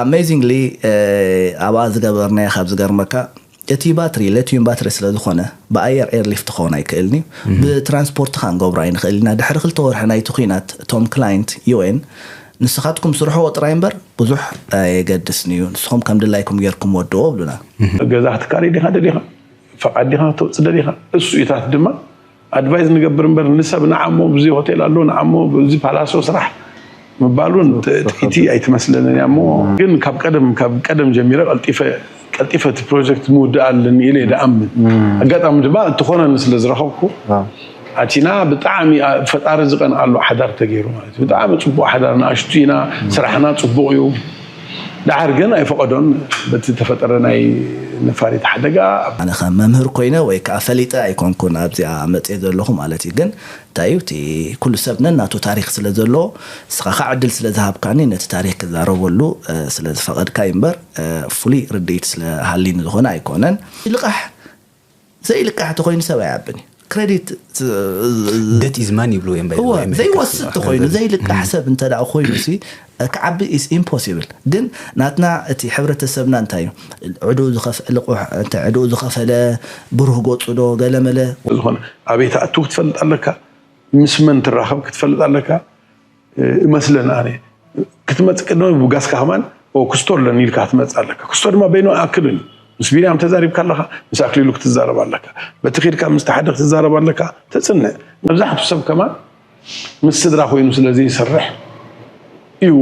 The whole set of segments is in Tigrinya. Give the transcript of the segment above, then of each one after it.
ኣሜዚንግሊ ኣብኣ ዝገበርናዮ ካብ ዝገርመካ፣ እቲ ባትሪ ሌቲዩም ባትሪ ስለ ዝኾነ ብኣየር ኤርሊፍት ክኸውን ኣይክእልን እዩ። ብትራንስፖርት ከዓ ንገብሮ ኣይንኽእል ኢና። ድሕሪ ክልተ ወርሒ ናይቲ ኲናት ቶም ክላይንት ዩኤን ንስኻትኩም ስርሕዎ ጥራይ እምበር ብዙሕ ኣየገድስን እዩ፣ ንስኹም ከም ድላይኩም ጌርኩም ወድዎ ብሉና። ገዛ ክትካረይ ዲኻ ደሊኻ፣ ፈቓድ ዲኻ፣ ክትወፅእ ደሊኻ፣ እሱ ኢታት ድማ ኣድቫይዝ ንገብር እምበር ንሰብ ንዓሞ ብዚ ሆቴል ኣሎ ንዓሞ ብዚ ፓላሶ ስራሕ ምባሉን ጥቂቲ ኣይትመስለንን እያ። እሞ ግን ካብ ቀደም ካብ ቀደም ጀሚረ ቀልጢፈ ቀልጢፈ እቲ ፕሮጀክት ምውድእ ኣለኒ ኢለ እየ ደኣምን። ኣጋጣሚ ድማ እትኾነኒ ስለ ዝረኸብኩ ኣቲና ብጣዕሚ ፈጣሪ ዝቐንኣሉ ሓዳር ተገይሩ ማለት እዩ። ብጣዕሚ ፅቡቅ ሓዳር ንኣሽቱ ኢና፣ ስራሕና ፅቡቅ እዩ። ደሓር ግን ኣይፈቐዶን። በቲ ተፈጠረ ናይ ነፋሪት ሓደጋ ኣነ ከም መምህር ኮይነ ወይ ከዓ ፈሊጠ ኣይኮንኩን ኣብዚኣ መፅየ ዘለኹ ማለት እዩ። ግን እንታይ እዩ እቲ ኩሉ ሰብ ነናቱ ታሪክ ስለ ዘለዎ ንስኻ ከዓ ዕድል ስለ ዝሃብካኒ ነቲ ታሪክ ክዛረበሉ ስለ ዝፈቐድካ እዩ እምበር ፍሉይ ርድኢት ስለ ሃሊኒ ዝኾነ ኣይኮነን። ልቃሕ ዘይልቃሕ ተኮይኑ ሰብ ኣይዓብን እዩ። ክሬዲት ደት ኢዝ ማን ይብሉ እዮም። እወ ዘይወስድ ተኮይኑ ዘይልቃሕ ሰብ እንተ ደኣ ኮይኑ ሲ ክዓቢ ኢስ ኢምፖሲብል። ግን ናትና እቲ ሕብረተሰብና እንታይ እዩ ዕድኡ ዝኸፍ- ልቑሕ እንተ ዕድኡ ዝኸፈለ ብሩህ ገፁ ዶ ገለመለ ዝኾነ ኣበይ ትኣቱ ክትፈልጥ ኣለካ፣ ምስ መን ትራኸብ ክትፈልጥ ኣለካ። እመስለን ኣነ ክትመጽእ ቅድሚ ብጋስካ ከማን ክስቶ ኣለኒ ኢልካ ክትመጽእ ኣለካ። ክስቶ ድማ በይኑ ኣይኣክልን እዩ። ምስ ቢንያም ተዛሪብካ ኣለካ፣ ምስ ኣክሊሉ ክትዛረብ ኣለካ። በቲ ኪድካ ምስ ተሓደ ክትዛረብ ኣለካ። ተጽንዕ። መብዛሕቱ ሰብ ከማን ምስ ስድራ ኮይኑ ስለ ዘይሰርሕ እዩ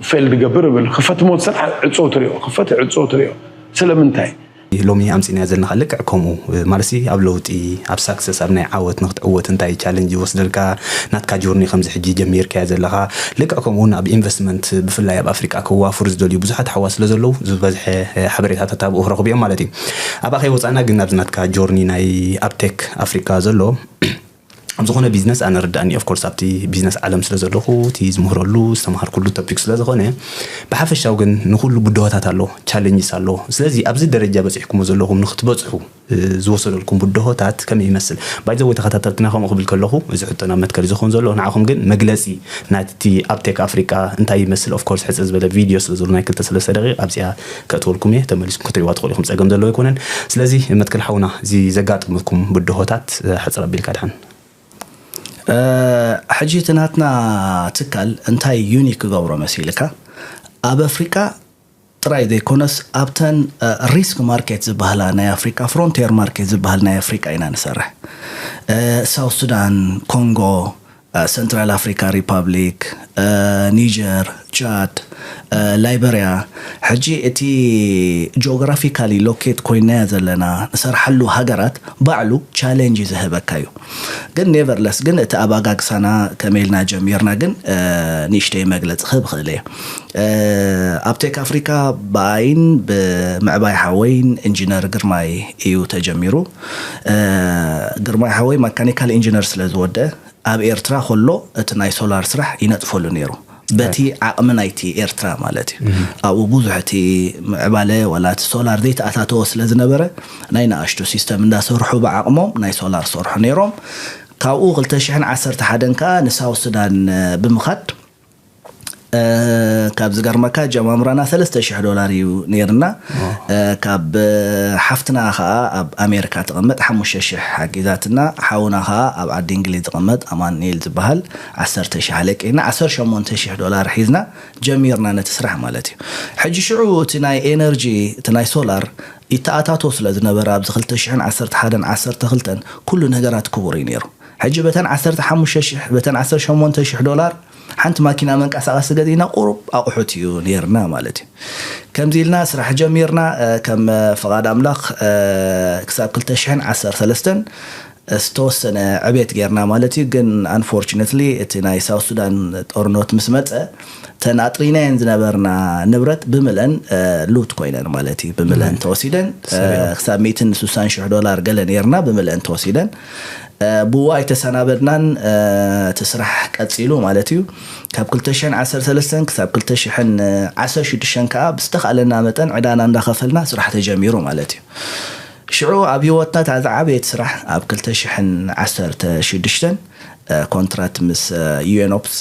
ፌል ዝገብር እብል። ክፈት ሞት ስራሕ ዕጾ ትሪኦ፣ ክፈት ዕጾ ትሪኦ። ስለምንታይ? ሎሚ ኣምጺእናዮ ዘለና ከኣ ልክዕ ከምኡ፣ ማለትሲ ኣብ ለውጢ፣ ኣብ ሳክሰስ፣ ኣብ ናይ ዓወት ንክትዕወት እንታይ ቻለንጅ ይወስደልካ፣ ናትካ ጆርኒ ከምዚ ሕጂ ጀሚርካዮ ዘለኻ፣ ልክዕ ከምኡ እውን ኣብ ኢንቨስትመንት ብፍላይ ኣብ ኣፍሪቃ ክዋፍሩ ዝደልዩ ብዙሓት ኣሕዋት ስለ ዘለዉ ዝበዝሐ ሓበሬታታት ኣብኡ ክረኽቡ እዮም ማለት እዩ። ኣብኣ ከይወጻእና ግን ኣብዚ ናትካ ጆርኒ ናይ ኣብ ቴክ ኣፍሪቃ ዘሎ ኣብ ዝኾነ ቢዝነስ ኣነ ርዳእኒ ኦፍ ኮርስ ኣብቲ ቢዝነስ ዓለም ስለ ዘለኹ እቲ ዝምህረሉ ዝተምሃርኩሉ ቶፒክ ስለ ዝኾነ ብሓፈሻው ግን ንኹሉ ብድሆታት ኣሎ ቻለንጅስ ኣሎ። ስለዚ ኣብዚ ደረጃ በፂሕኩሞ ዘለኹም ንክትበፅሑ ዝወሰደልኩም ብድሆታት ከመይ ይመስል? ባይዘወይ ተኸታተልትና ከምኡ ክብል ከለኹ እዚ ሕቶ ናብ መትከል ዝኸውን ዘሎ ንዓኹም ግን መግለፂ ናቲ ኣብ ቴክ ኣፍሪቃ እንታይ ይመስል? ኦፍ ኮርስ ሕፅር ዝበለ ቪድዮ ስለ ዘሎ ናይ ክልተ ሰለስተ ደቂቕ ኣብዚኣ ከእትወልኩም እየ። ተመሊስኩም ክትሪእዋ ትኽእሉ ኢኹም። ፀገም ዘለዎ ኣይኮነን። ስለዚ መትከል ሓውና እዚ ዘጋጥመኩም ብድሆታት ሕፅር ኣቢልካ ድሓን ሕጂ እቲ ናትና ትካል እንታይ ዩኒክ ክገብሮ መሲልካ ኣብ ኣፍሪቃ ጥራይ ዘይኮነስ ኣብተን ሪስክ ማርኬት ዝበሃላ ናይ ኣፍሪቃ ፍሮንቲየር ማርኬት ዝበሃል ናይ ኣፍሪቃ ኢና ንሰርሕ። ሳውት ሱዳን፣ ኮንጎ፣ ሰንትራል ኣፍሪካ ሪፓብሊክ፣ ኒጀር፣ ቻድ፣ ላይበርያ። ሕጂ እቲ ጂኦግራፊካሊ ሎኬት ኮይናዮ ዘለና ንሰርሓሉ ሃገራት ባዕሉ ቻሌንጅ እዩ ዝህበካ እዩ። ግን ኔቨርለስ ግን እቲ ኣባጋግሳና ከመይ ኢልና ጀሚርና ግን ንእሽተይ መግለፂ ክህብ ክእል እየ። ኣብ ቴክ ኣፍሪካ ብኣይን ብምዕባይ ሓወይን ኢንጂነር ግርማይ እዩ ተጀሚሩ። ግርማይ ሓወይ መካኒካል ኢንጂነር ስለ ዝወደ ኣብ ኤርትራ ከሎ እቲ ናይ ሶላር ስራሕ ይነጥፈሉ ነይሩ። በቲ ዓቕሚ ናይቲ ኤርትራ ማለት እዩ። ኣብኡ ብዙሕ እቲ ምዕባለ ዋላ እቲ ሶላር ዘይተኣታተወ ስለ ዝነበረ ናይ ንኣሽቱ ሲስተም እንዳሰርሑ ብዓቕሞም ናይ ሶላር ሰርሑ ነይሮም። ካብኡ ክልተ ሽሕን ዓሰርተ ሓደን ከዓ ንሳውት ሱዳን ብምኻድ ካብ ዝገርመካ ጀማምራና ሰለስተ ሽሕ ዶላር እዩ ነይርና። ካብ ሓፍትና ከዓ ኣብ ኣሜሪካ ትቕመጥ ሓሙሽተ ሽሕ ሓጊዛትና። ሓውና ከዓ ኣብ ዓዲ እንግሊዝ ዝቕመጥ ኣማኑኤል ዝበሃል ዓሰርተ ሽሕ ኣለቂና ዓሰርተ ሸሞንተ ሽሕ ዶላር ሒዝና ጀሚርና ነቲ ስራሕ ማለት እዩ። ሕጂ ሽዑ እቲ ናይ ኤነርጂ እቲ ናይ ሶላር ይተኣታቶ ስለ ዝነበረ ኣብዚ ክልተ ሽሕን ዓሰርተ ሓደን ዓሰርተ ክልተን ኩሉ ነገራት ክቡር እዩ ነይሩ። ሕጂ በተን ዓሰርተ ሓሙሽተ ሽሕ በተን ዓሰርተ ሸሞንተ ሽሕ ዶላር ሓንቲ ማኪና መንቀሳቐሲ ገዚእና ቁሩብ ኣቑሑት እዩ ነይርና ማለት እዩ። ከምዚ ኢልና ስራሕ ጀሚርና ከም ፍቓድ ኣምላኽ ክሳብ ክልተ ሽሕን ዓሰርተ ሰለስተን ዝተወሰነ ዕቤት ጌርና ማለት እዩ። ግን ኣንፎርችነትሊ እቲ ናይ ሳውት ሱዳን ጦርኖት ምስ መፀ ተን ኣጥሪናየን ዝነበርና ንብረት ብምልአን ሉት ኮይነን ማለት እዩ። ብምልአን ተወሲደን ክሳብ ሚእትን ስሳን ሽሕ ዶላር ገለ ነይርና ብምልአን ተወሲደን ብኡ ኣይተሰናበድናን። እቲ ስራሕ ቀፂሉ ማለት እዩ። ካብ ክልተ ሽሕን ዓሰርተ ሰለስተን ክሳብ ክልተ ሽሕን ዓሰርተ ሽዱሽተን ከዓ ብዝተኻእለና መጠን ዕዳና እንዳኸፈልና ስራሕ ተጀሚሩ ማለት እዩ። ሽዑ ኣብ ህይወትና እታ ዝዓበየት ስራሕ ኣብ ክልተ ሽሕን ዓሰርተ ሽዱሽተን ኮንትራት ምስ ዩኤን ኦፕስ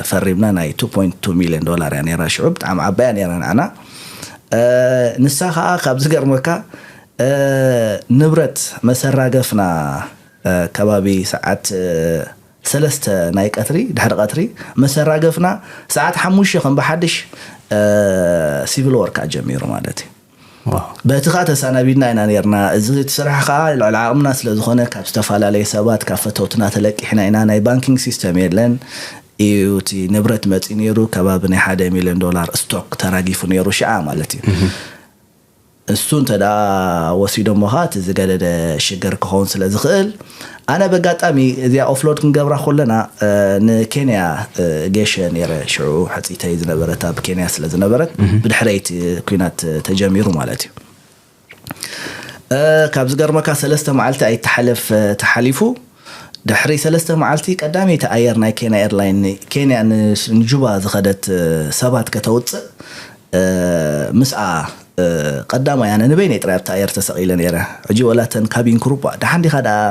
ፈሪምና። ናይ two point two ሚሊዮን ዶላር እያ ነይራ ሽዑ፣ ብጣዕሚ ዓባያ ነይራ ንዓና። ንሳ ከዓ ካብ ዝገርመካ ንብረት መሰራገፍና ከባቢ ሰዓት ሰለስተ ናይ ቀትሪ፣ ድሕሪ ቀትሪ መሰራገፍና፣ ሰዓት ሓሙሽተ ከም ብሓድሽ ሲቪል ወርክ ጀሚሩ ማለት እዩ። በቲ ከዓ ተሳናቢድና ኢና ነርና። እዚ እቲ ስራሕ ከዓ ልዕሊ ዓቕምና ስለ ዝኾነ ካብ ዝተፈላለዩ ሰባት፣ ካብ ፈተውትና ተለቂሕና ኢና። ናይ ባንኪንግ ሲስተም የለን እዩ። እቲ ንብረት መፂ ነይሩ፣ ከባቢ ናይ ሓደ ሚሊዮን ዶላር ስቶክ ተራጊፉ ነይሩ ሽዓ ማለት እዩ። እሱ እንተ ደኣ ወሲዶሞ ኸዓ እቲ ዝገደደ ሽግር ክኸውን ስለ ዝኽእል፣ ኣነ በጋጣሚ እዚኣ ኦፍሎድ ክንገብራ ከለና ንኬንያ ገሸ ነይረ። ሽዑ ሕፅይተይ ዝነበረት ኣብ ኬንያ ስለ ዝነበረት፣ ብድሕረይቲ ኩናት ተጀሚሩ ማለት እዩ። ካብ ዝገርመካ ሰለስተ መዓልቲ ኣይተሓለፍ ተሓሊፉ። ድሕሪ ሰለስተ መዓልቲ ቀዳመይቲ ኣየር ናይ ኬንያ ኤርላይን ኬንያ ንጁባ ዝኸደት ሰባት ከተውፅእ ምስኣ ቀዳማይ ኣነ ንበይነይ ጥራይ ኣብቲ ኣየር ተሰቒለ ነይረ። ሕጂ ወላ እተን ካቢን ክሩባ ደሓን ዲኻ ደኣ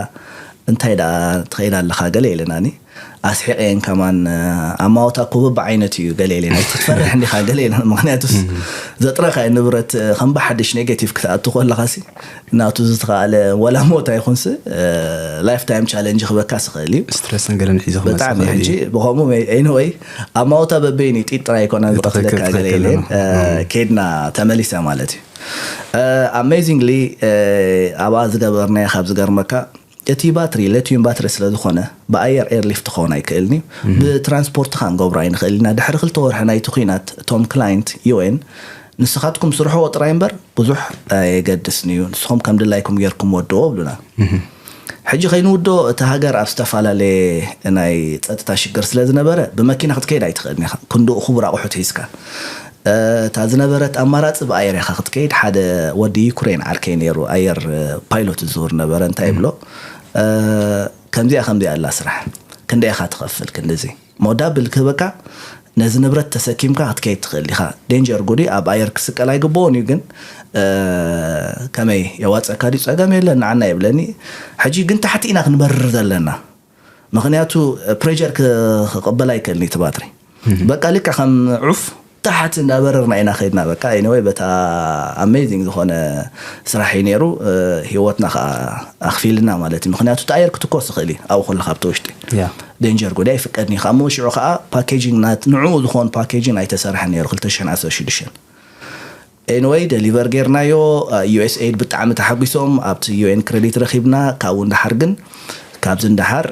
እንታይ ደኣ ትኸይድ ኣለኻ ገለ ኢለናኒ። ኣስሒቐየን ከማን ኣማወታ እኮ በብዓይነቱ እዩ ገለ ኢለን። ኣይትፈርሕ እንዲኻ ገለ ኢለን። ምኽንያቱስ ዘጥረኻዮ ንብረት ከም ብሓድሽ ኔጌቲቭ ክትኣቱ ከለኻሲ ናቱ ዝተኻእለ ወላ ሞት ኣይኹንስ ላይፍ ታይም ቻለንጅ ክበካ ስኽእል እዩ። ስትረስን ገለን ሒዞ ክመጽእ ብጣዕሚ ይኽእል ሕጂ እዩ። ብኸምኡ ኤኒወይ ኣማወታ በበይኑ ጢጥ ጥራይ ኣይኮነን ዝቐትለካ ትኽክል፣ ገለ ትኽክል ኢለን ነው። ኬድና ተመሊሰ ማለት እዩ። ኣሜዚንግሊ ኣብኣ ዝገበርናዮ ካብ ዝገርመካ እቲ ባትሪ ሌቲዩም ባትሪ ስለ ዝኾነ ብኣየር ኤርሊፍት ክኸውን ኣይክእልን እዩ። ብትራንስፖርት ከዓ ንገብሮ ኣይንኽእል ኢና። ድሕሪ ክልተ ወርሒ ናይቲ ኲናት እቶም ክላይንት ዩኤን ንስኻትኩም ስርሕዎ ጥራይ እምበር ብዙሕ ኣየገድስን እዩ፣ ንስኹም ከም ድላይኩም ጌርኩም ወድዎ ብሉና። ሕጂ ከይንውድኦ እቲ ሃገር ኣብ ዝተፈላለየ ናይ ጸጥታ ሽግር ስለ ዝነበረ ብመኪና ክትከይድ ኣይትኽእልን ኢኻ፣ ክንድኡ ክቡር ኣቑሑት ሒዝካ። እታ ዝነበረት ኣማራፂ ብኣየር ኢኻ ክትከይድ። ሓደ ወዲ ዩክሬን ዓርከይ ነይሩ፣ ኣየር ፓይሎት ዝዝውር ነበረ። እንታይ ይብሎ፣ ከምዚኣ ከምዚኣ ኣላ ስራሕ፣ ክንደይ ኢኻ ትኸፍል ክንድዚ ሞዳብል ክህበካ፣ ነዚ ንብረት ተሰኪምካ ክትከይድ ትኽእል ኢኻ። ዴንጀር ጉዲ ኣብ ኣየር ክስቀል ኣይግብኦን እዩ፣ ግን ከመይ የዋፀካ ድዩ ፀገም የለን ንዓና ይብለኒ። ሕጂ ግን ታሕቲ ኢና ክንበርር ዘለና፣ ምኽንያቱ ፕሬር ክቕበል ኣይክእልን እቲ ባትሪ። በቃ ልክዕ ከም ዑፍ ታሕቲ እንዳበረርና ኢና ከይድና። በቃ ኤኒወይ በታ ኣሜዚንግ ዝኾነ ስራሕ እዩ ነይሩ። ህይወትና ከዓ ኣኽፊልና ማለት እዩ። ምኽንያቱ እቲ ኣየር ክትኮስ ይኽእል እዩ ኣብኡ ከለካ ኣብቲ ውሽጢ ያ። ዴንጀር ጉዳይ ይፍቀድኒ። ካብ ሽዑ ከዓ ፓኬጂንግ ናት ንዕኡ ዝኾን ፓኬጂንግ ኣይተሰርሐን ነይሩ ክልተ ሽሕን ዓሰርተ ሽዱሽተን። ኤኒወይ ደሊቨር ጌርናዮ። ዩኤስኤድ ብጣዕሚ ተሓጒሶም፣ ኣብቲ ዩኤን ክሬዲት ረኺብና። ካብኡ እንዳሓር ግን ካብዚ እንዳሓር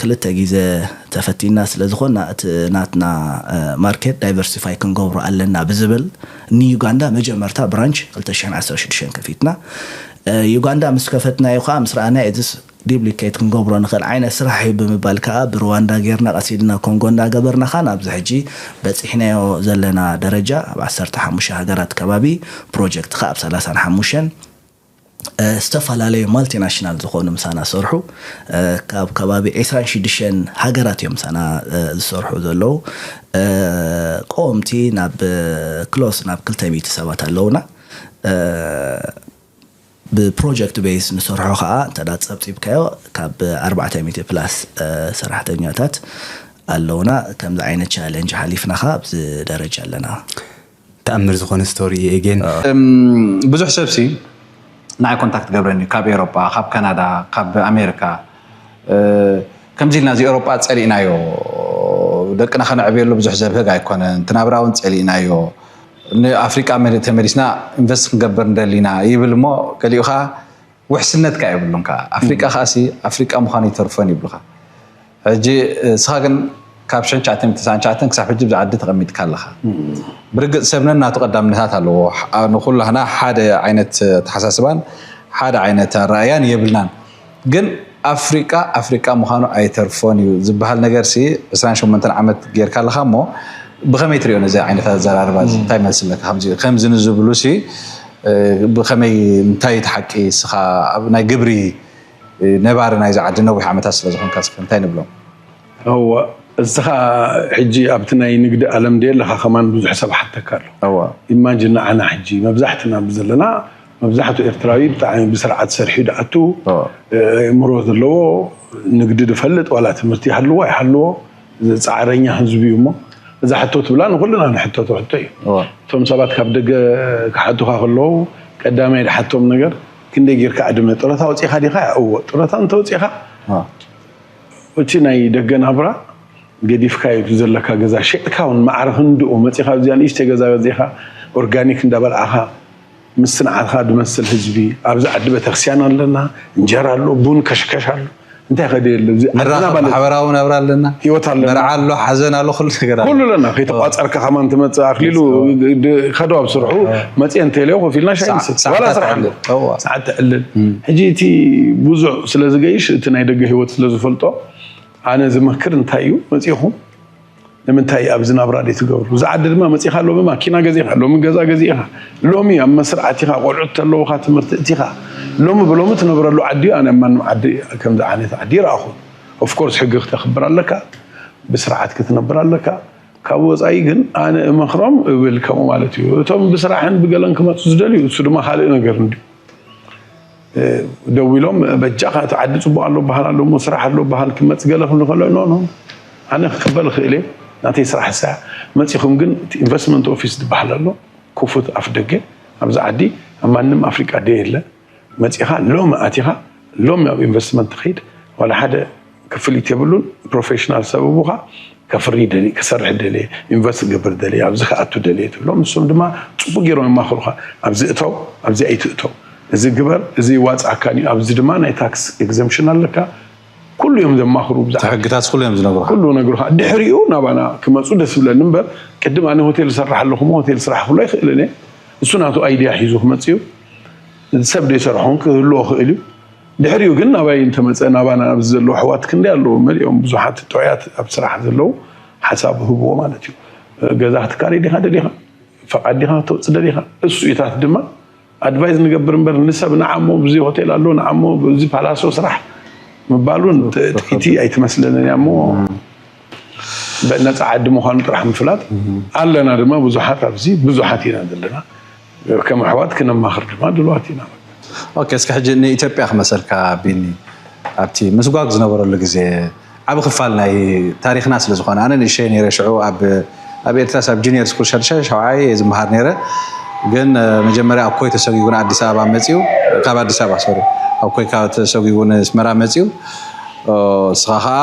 ክልተ ግዜ ተፈቲና ስለ ዝኾንና እቲ ናትና ማርኬት ዳይቨርሲፋይ ክንገብሮ ኣለና ብዝብል ንዩጋንዳ መጀመርታ ብራንች ክልተ ሽሕን ዓሰርተ ሽዱሽተን ከፊትና። ዩጋንዳ ምስ ከፈትናዮ ከዓ ምስ ረኣናዮ እዚስ ዲፕሊኬት ክንገብሮ ንኽእል ዓይነት ስራሕ እዩ ብምባል ከዓ ብሩዋንዳ ጌርና ቀሲድና ኮንጎ እንዳገበርና ከዓ ናብዚ ሕጂ በፂሕናዮ ዘለና ደረጃ ኣብ ዓሰርተ ሓሙሽተ ሃገራት ከባቢ ፕሮጀክት ከዓ ኣብ ሰላሳን ሓሙሽተን ዝተፈላለዩ ማልቲናሽናል ዝኾኑ ምሳና ዝሰርሑ ካብ ከባቢ ዕስራን ሽዱሽተን ሃገራት እዮም ምሳና ዝሰርሑ ዘለዉ። ቀወምቲ ናብ ክሎስ ናብ ክልተ ሚእቲ ሰባት ኣለዉና። ብፕሮጀክት ቤዝ ንሰርሖ ከዓ እንተ ጸብጺብካዮ ካብ ኣርባዕተ ሚእቲ ፕላስ ሰራሕተኛታት ኣለውና። ከምዚ ዓይነት ቻለንጅ ሓሊፍና ከዓ ኣብዚ ደረጃ ኣለና። ተኣምር ዝኾነ ስቶሪ እዩ። ኤጌን ብዙሕ ሰብሲ ንዓይ ኮንታክት ገብረኒ ካብ ኤሮጳ፣ ካብ ካናዳ፣ ካብ ኣሜሪካ። ከምዚ ኢልና እዚ ኤሮጳ ጸሊእናዮ፣ ደቅና ከነዕብየሉ ብዙሕ ዘብህግ ኣይኮነን፣ እቲ ናብራ እውን ጸሊእናዮ። ንኣፍሪቃ ተመሊስና ኢንቨስት ክንገብር እንደሊና ይብል እሞ ገሊኡ ከዓ ውሕስነት ከዓ የብሉን ከዓ። ኣፍሪቃ ከዓሲ ኣፍሪቃ ምዃኑ ይተርፎን ይብሉኻ። ሕጂ እስኻ ግን ካብ ሽሕን ትሽዓተ ሚእትን ተስዓን ትሽዓተን ክሳብ ሕጂ ብዛ ዓዲ ተቐሚጥካ ኣለኻ። ብርግጽ ሰብ ነናቱ ቀዳምነታት ኣለዎ። ንኹላህና ሓደ ዓይነት ኣተሓሳስባን ሓደ ዓይነት ኣረኣያን የብልናን። ግን ኣፍሪቃ ኣፍሪቃ ምዃኑ ኣይተርፎን እዩ ዝበሃል ነገር ሲ ዕስራን ሸሞንተን ዓመት ጌርካ ኣለኻ እሞ ብኸመይ ትሪኦ ነዚ ዓይነት ኣዘራርባ እዚ? እንታይ መልሲ ኣለካ? ከምዚ ንዝብሉ ሲ ብኸመይ እንታይ እቲ ሓቂ እስኻ ኣብ ናይ ግብሪ ነባሪ ናይዚ ዓዲ ነዊሕ ዓመታት ስለ ዝኾንካ እስኪ እንታይ ንብሎም? እወ እስኻ ሕጂ ኣብቲ ናይ ንግዲ ዓለም ድየ ኣለኻ ከማን ብዙሕ ሰብ ሓተካ ኣሎ። እወ ኢማጂን ንዓና ሕጂ መብዛሕትና ዘለና መብዛሕቱ ኤርትራዊ ብጣዕሚ ብስርዓት ሰርሒ ድኣቱ ኣእምሮ ዘለዎ ንግዲ ድፈልጥ ዋላ ትምህርቲ ይሃልዎ ኣይሃልዎ ፃዕረኛ ህዝቢ እዩ እሞ እዛ ሕቶ ትብላ ንኩልና ንሕተቶ ሕቶ እዩ። እቶም ሰባት ካብ ደገ ክሓቱካ ከለዉ ቀዳማይ ድሓቶም ነገር ክንደይ ጌርካ ዕድመ ጡረታ ወፂኻ ዲኻ? እዎ። ጡረታ እንተወፂኻ እቲ ናይ ደገ ናብራ ገዲፍካ እዩ ዘለካ ገዛ ሸጥካ እውን ማዕረ ክንድኡ መፂኻ ኣብዚኣ ንእሽተ ገዛ ገዚኻ ኦርጋኒክ እንዳበልዓኻ ምስ ስንዓትካ ዝመስል ህዝቢ ኣብዚ ዓዲ ቤተክርስትያን ኣለና፣ እንጀራ ኣሎ፣ ቡን ከሽከሽ ኣሎ። እንታይ ከደ የለ እዚ ዓድና ማለት ማሕበራዊ ናብራ ኣለና፣ ህይወት ኣለና። መርዓ ኣሎ፣ ሓዘን ኣሎ፣ ኩሉ ነገር ኣሎ። ኩሉ ኣለና ከይተቋፀርካ ከማን ትመፅእ ኣክሊሉ ከዶ ኣብ ስርሑ መፅአ እንተልዮ ኮፍ ኢልና ሻይ ንሰቲ ዋላ ስራሕ ኣሎ። ሰዓት ተዕልል። ሕጂ እቲ ብዙሕ ስለዝገይሽ እቲ ናይ ደገ ህይወት ስለዝፈልጦ ኣነ ዝመክር እንታይ እዩ መፂኹም ንምንታይ ኣብዚ ናብራ ደይ ትገብሩ? እዚ ዓዲ ድማ መፂኻ ሎሚ ማኪና ገዚኻ፣ ሎሚ ገዛ ገዚኻ፣ ሎሚ ኣብ መስርዕ ኣቲኻ፣ ቆልዑት ተለውኻ ትምህርቲ እቲኻ፣ ሎሚ ብሎሚ ትነብረሉ ዓዲ እዩ። ኣነ ኣብ ማንም ዓዲ ከምዚ ዓይነት ዓዲ ይረኣኹ። ኦፍኮርስ ሕጊ ክተኽብር ኣለካ፣ ብስርዓት ክትነብር ኣለካ። ካብ ወፃኢ ግን ኣነ እመኽሮም እብል ከምኡ ማለት እዩ። እቶም ብስራሕን ብገለን ክመፁ ዝደልዩ እሱ ድማ ካልእ ነገር እንድዩ። ደዊሎም በጃኻ እቲ ዓዲ ፅቡቅ ኣሎ በሃል ኣሎ እሞ ስራሕ ኣሎ በሃል ክመፅ ገለ ክብሉ ከሎ ኖ ኖ ኣነ ክቅበል ክእል እየ ናተይ ስራሕ እሳ መፂኹም ግን እቲ ኢንቨስትመንት ኦፊስ ዝበሃል ኣሎ ክፉት ኣፍ ደገ ኣብዚ ዓዲ ኣብ ማንም ኣፍሪቃ ደ የለ መፂኻ ሎም ኣቲኻ ሎም ኣብ ኢንቨስትመንት ትኸይድ ዋላ ሓደ ክፍሊት የብሉን ፕሮፌሽናል ሰብ እቡኻ ከፍሪ ደሊ ክሰርሕ ደሊ ኢንቨስት ክገብር ደሊ ኣብዚ ክኣቱ ደሊ ትብሎም ንሶም ድማ ፅቡቅ ገይሮም የማኽሩኻ ኣብዚ እተው ኣብዚ ኣይትእተው እዚ ግበር እዚ ይዋፅኣካን እዩ ኣብዚ ድማ ናይ ታክስ ኤግዘምሽን ኣለካ ኩሉ እዮም ዘማኽሩ ብዛዕባ ሕግታት ኩሉ እዮም ዝነግሩ ኩሉ ነግሩኻ ድሕሪኡ ናባና ክመፁ ደስ ብለኒ እምበር ቅድም ኣነ ሆቴል ዝሰርሕ ኣለኹ ሆቴል ስራሕ ክብሎ ይኽእልን እየ እሱ ናቱ ኣይድያ ሒዙ ክመፅ እዩ ሰብ ዘይሰርሖን ክህልዎ ክእል እዩ ድሕሪኡ ግን ናባይ እንተመፀ ናባና ኣብዚ ዘለዉ ኣሕዋት ክንደይ ኣለዉ መሊኦም ብዙሓት ጥዑያት ኣብ ስራሕ ዘለዉ ሓሳብ ህብዎ ማለት እዩ ገዛ ክትካረይ ዲኻ ደሊኻ ፈቃድ ዲኻ ክተውፅእ ደሊኻ እሱ ኢታት ድማ ኣድቫይዝ ንገብር እምበር ንሰብ ንዓሞ ብዚ ሆቴል ኣሎ ንዓሞ ብዚ ፓላሶ ስራሕ ምባሉን ጥቂቲ ኣይትመስለንን እያ እሞ ነፃ ዓዲ ምዃኑ ጥራሕ ምፍላጥ ኣለና ድማ ብዙሓት ኣብዚ ብዙሓት ኢና ዘለና ከም ኣሕዋት ክነማኽር ድማ ድልዋት ኢና ኦኬ እስከ ሕጂ ንኢትዮጵያ ክመሰልካ ቢኒ ኣብቲ ምስጓግ ዝነበረሉ ግዜ ዓብ ክፋል ናይ ታሪክና ስለ ዝኾነ ኣነ ንእሸይ ነረ ሽዑ ኣብ ኣብ ኤርትራስ ኣብ ጁኒየር ስኩል ሻድሻይ ሸውዓይ ዝመሃር ነረ ግን መጀመርያ ኣብ ኮይ ተሰጊጉን ኣዲስ ኣበባ መፅኡ ካብ ኣዲስ ኣበባ ሶሪ ኣብ ኮይ ካብ ተሰጊጉን ስመራ መፅኡ ስኻ ከዓ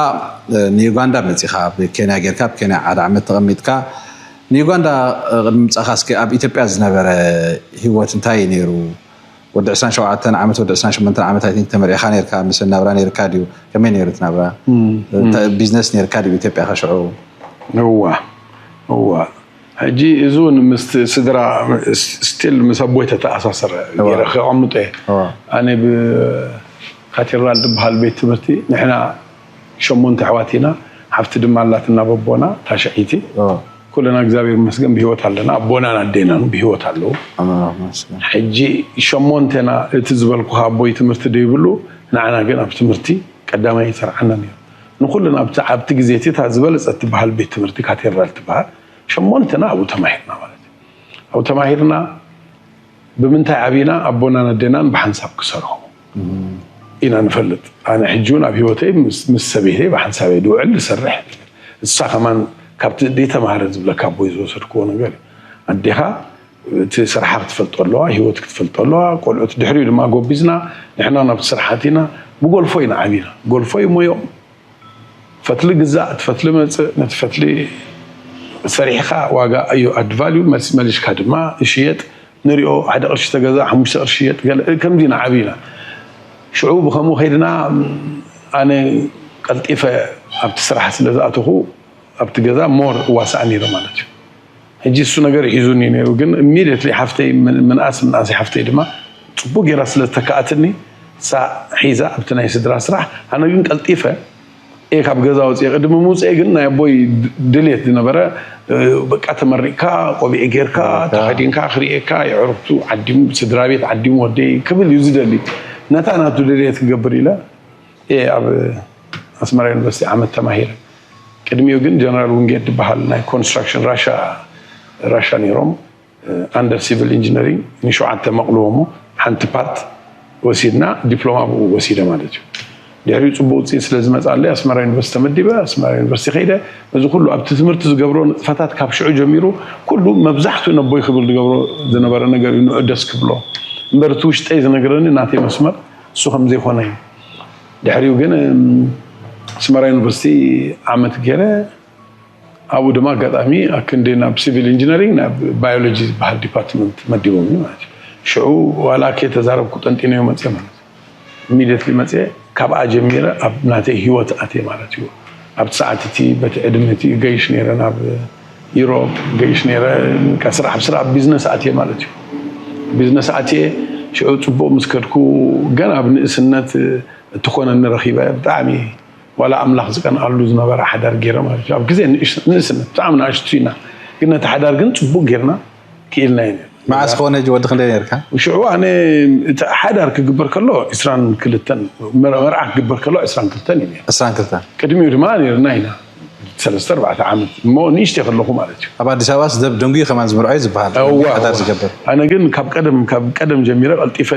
ንዩጋንዳ መፂኻ ብኬንያ ጌርካ ብኬንያ ሓደ ዓመት ተቐሚጥካ ንዩጋንዳ ቅድሚ ምፃኻ እስኪ ኣብ ኢትዮጵያ ዝነበረ ህይወት እንታይ እዩ ነይሩ ወዲ ዕስራን ሸውዓተን ዓመት ወዲ ዕስራን ሸሞንተን ዓመት ኣይ ቲንክ ተመሪዕኻ ነርካ ምስ ናብራ ነርካ ድዩ ከመይ ነይሩ እቲ ናብራ ቢዝነስ ነርካ ድዩ ኢትዮጵያ ከሽዑ እዋ እዋ ሕጂ እዚ እውን ምስ ስድራ ስቲል ምስ ኣቦይ ተተኣሳሰረ ገይረ ከቐምጦ እየ ኣነ ብካቴድራል ዝበሃል ቤት ትምህርቲ ንሕና ሸሞንተ ኣሕዋት ኢና ሓፍቲ ድማ ኣላትና በቦና ታሽዐይቲ ኩልና እግዚኣብሔር ይመስገን ብህይወት ኣለና ኣቦናን ኣዴናን ብህይወት ኣለዉ ሕጂ ሸሞንተና እቲ ዝበልኩኻ ኣቦይ ትምህርቲ ደይብሉ ንዓና ግን ኣብ ትምህርቲ ቀዳማይ ይሰርዓና ነይሩ ንኩልና ኣብቲ ግዜ እቲ እታ ዝበለፀት ትበሃል ቤት ትምህርቲ ካቴድራል ትበሃል ሸሞንተና ኣብኡ ተማሂርና ማለት እዩ ኣብኡ ተማሂርና ብምንታይ ዓብና ኣቦናን ኣዴናን ብሓንሳብ ክሰርሑ ኢና ንፈልጥ ኣነ ሕጂ እውን ኣብ ህይወተይ ምስ ሰበይተይ ብሓንሳብ እየ ድውዕል ዝሰርሕ እሳ ከማን ካብቲ ዘይተማሃረ ዝብለካ ኣቦይ ዝወሰድክዎ ነገር ኣዴኻ እቲ ስራሓ ክትፈልጦ ኣለዋ ህይወት ክትፈልጦ ኣለዋ ቆልዑት ድሕሪኡ ድማ ጎቢዝና ንሕና ናብቲ ስራሓት ኢና ብጎልፎ ኢና ዓቢና ጎልፎ እዩ ሞዮም ፈትሊ ግዛእ እቲ ፈትሊ መፅእ ነቲ ፈትሊ ሰሪሕኻ ዋጋ እዩ ኣድቫልዩ መሊሽካ ድማ ይሽየጥ ንሪኦ ሓደ ቅርሺ ተገዛ ሓሙሽተ ቅርሺ ይሸጥ ገለ ከምዚ ኢና ዓቢና ሽዑ ብከምኡ ከይድና ኣነ ቀልጢፈ ኣብቲ ስራሕ ስለ ዝኣተኹ ኣብቲ ገዛ ሞር እዋሳእ ነይረ ማለት እዩ ሕጂ እሱ ነገር ሒዙኒ ነይሩ ግን ኢሚድየትሊ ሓፍተይ ምንኣስ ምንኣስ ሓፍተይ ድማ ፅቡቅ ገይራ ስለ ዝተካኣትኒ እሳ ሒዛ ኣብቲ ናይ ስድራ ስራሕ ኣነ ግን ቀልጢፈ እየ ካብ ገዛ ወፅየ ቅድሚ ምውፅኤ ግን ናይ ኣቦይ ድልየት ዝነበረ በቃ ተመሪቅካ ቆቢዕ ጌርካ ተኸዲንካ ክርእየካ የዕሩክቱ ዓዲሙ ስድራ ቤት ዓዲሙ ወደይ ክብል እዩ ዝደሊ ነታ ናቱ ድልየት ክገብር ኢለ እየ ኣብ ኣስመራ ዩኒቨርሲቲ ዓመት ተማሂረ ቅድሚኡ ግን ጀነራል ውንጌት ዝበሃል ናይ ኮንስትራክሽን ራሻ ራሻ ነይሮም under civil engineering ንሸውዓተ መቕልዎ እሞ ሓንቲ ፓርት ወሲድና ዲፕሎማ ብኡ ወሲደ ማለት እዩ ድሕሪኡ ጽቡቕ ውፅኢት ስለ ዝመፅኣለይ ኣስመራ ዩኒቨርሲቲ ተመዲበ ኣስመራ ዩኒቨርሲቲ ከይደ። እዚ ኩሉ ኣብቲ ትምህርቲ ዝገብሮ ንጥፈታት ካብ ሽዑ ጀሚሩ ኩሉ መብዛሕትኡ ነቦይ ክብል ዝገብሮ ዝነበረ ነገር እዩ። ንዑ ደስ ክብሎ እምበር እቲ ውሽጠይ ዝነግረኒ ናተይ መስመር እሱ ከም ዘይኮነ እዩ። ድሕሪኡ ግን ኣስመራ ዩኒቨርሲቲ ዓመት ገይረ። ኣብኡ ድማ ኣጋጣሚ ኣክንዲ ናብ ሲቪል ኢንጂነሪንግ ናብ ባዮሎጂ ዝበሃል ዲፓርትመንት መዲቦም እዩ ማለት እዩ። ሽዑ ዋላ ከይተዛረብኩ ጠንጢነዮ መፅየ ማለት እዩ። ኢሚዲየትሊ መፅየ። ካብኣ ጀሚረ ኣብ ናተይ ህይወት ኣትየ ማለት እዩ። ኣብቲ ሰዓት እቲ በቲ ዕድመ እቲ ገይሽ ነይረ ናብ ዩሮፕ ገይሽ ነይረ። ስራሕ ብስራሕ ቢዝነስ ኣትየ ማለት እዩ። ቢዝነስ ኣትየ። ሽዑ ፅቡቅ ምስ ከድኩ ገና ኣብ ንእስነት እትኾነኒ ረኺበ። ብጣዕሚ ዋላ ኣምላኽ ዝቀንኣሉ ዝነበረ ሓዳር ገይረ ማለት እዩ። ኣብ ግዜ ንእስነት ብጣዕሚ ንኣሽቱ ኢና፣ ግን ነቲ ሓዳር ግን ፅቡቅ ጌርና ክኢልና እዩ። መዓስ ክኾነ ሕጂ ወዲ ክንደይ ነርካ? ሽዑ ኣነ እቲ ሓዳር ክግበር ከሎ ዕስራን ክልተን መርዓ ክግበር ከሎ ዕስራን ክልተን እዩ። ዕስራን ክልተን ቅድሚኡ ድማ ነርና ኢና ሰለስተ ኣርባዕተ ዓመት እሞ ንእሽተ ከለኹ ማለት እዩ። ኣብ ኣዲስ ኣበባስ ደብ ደንጉዩ ከማን ዝምርዖ እዩ ዝበሃል። ሓዳር ዝገብር ኣነ ግን ካብ ቀደም ካብ ቀደም ጀሚረ ቀልጢፈ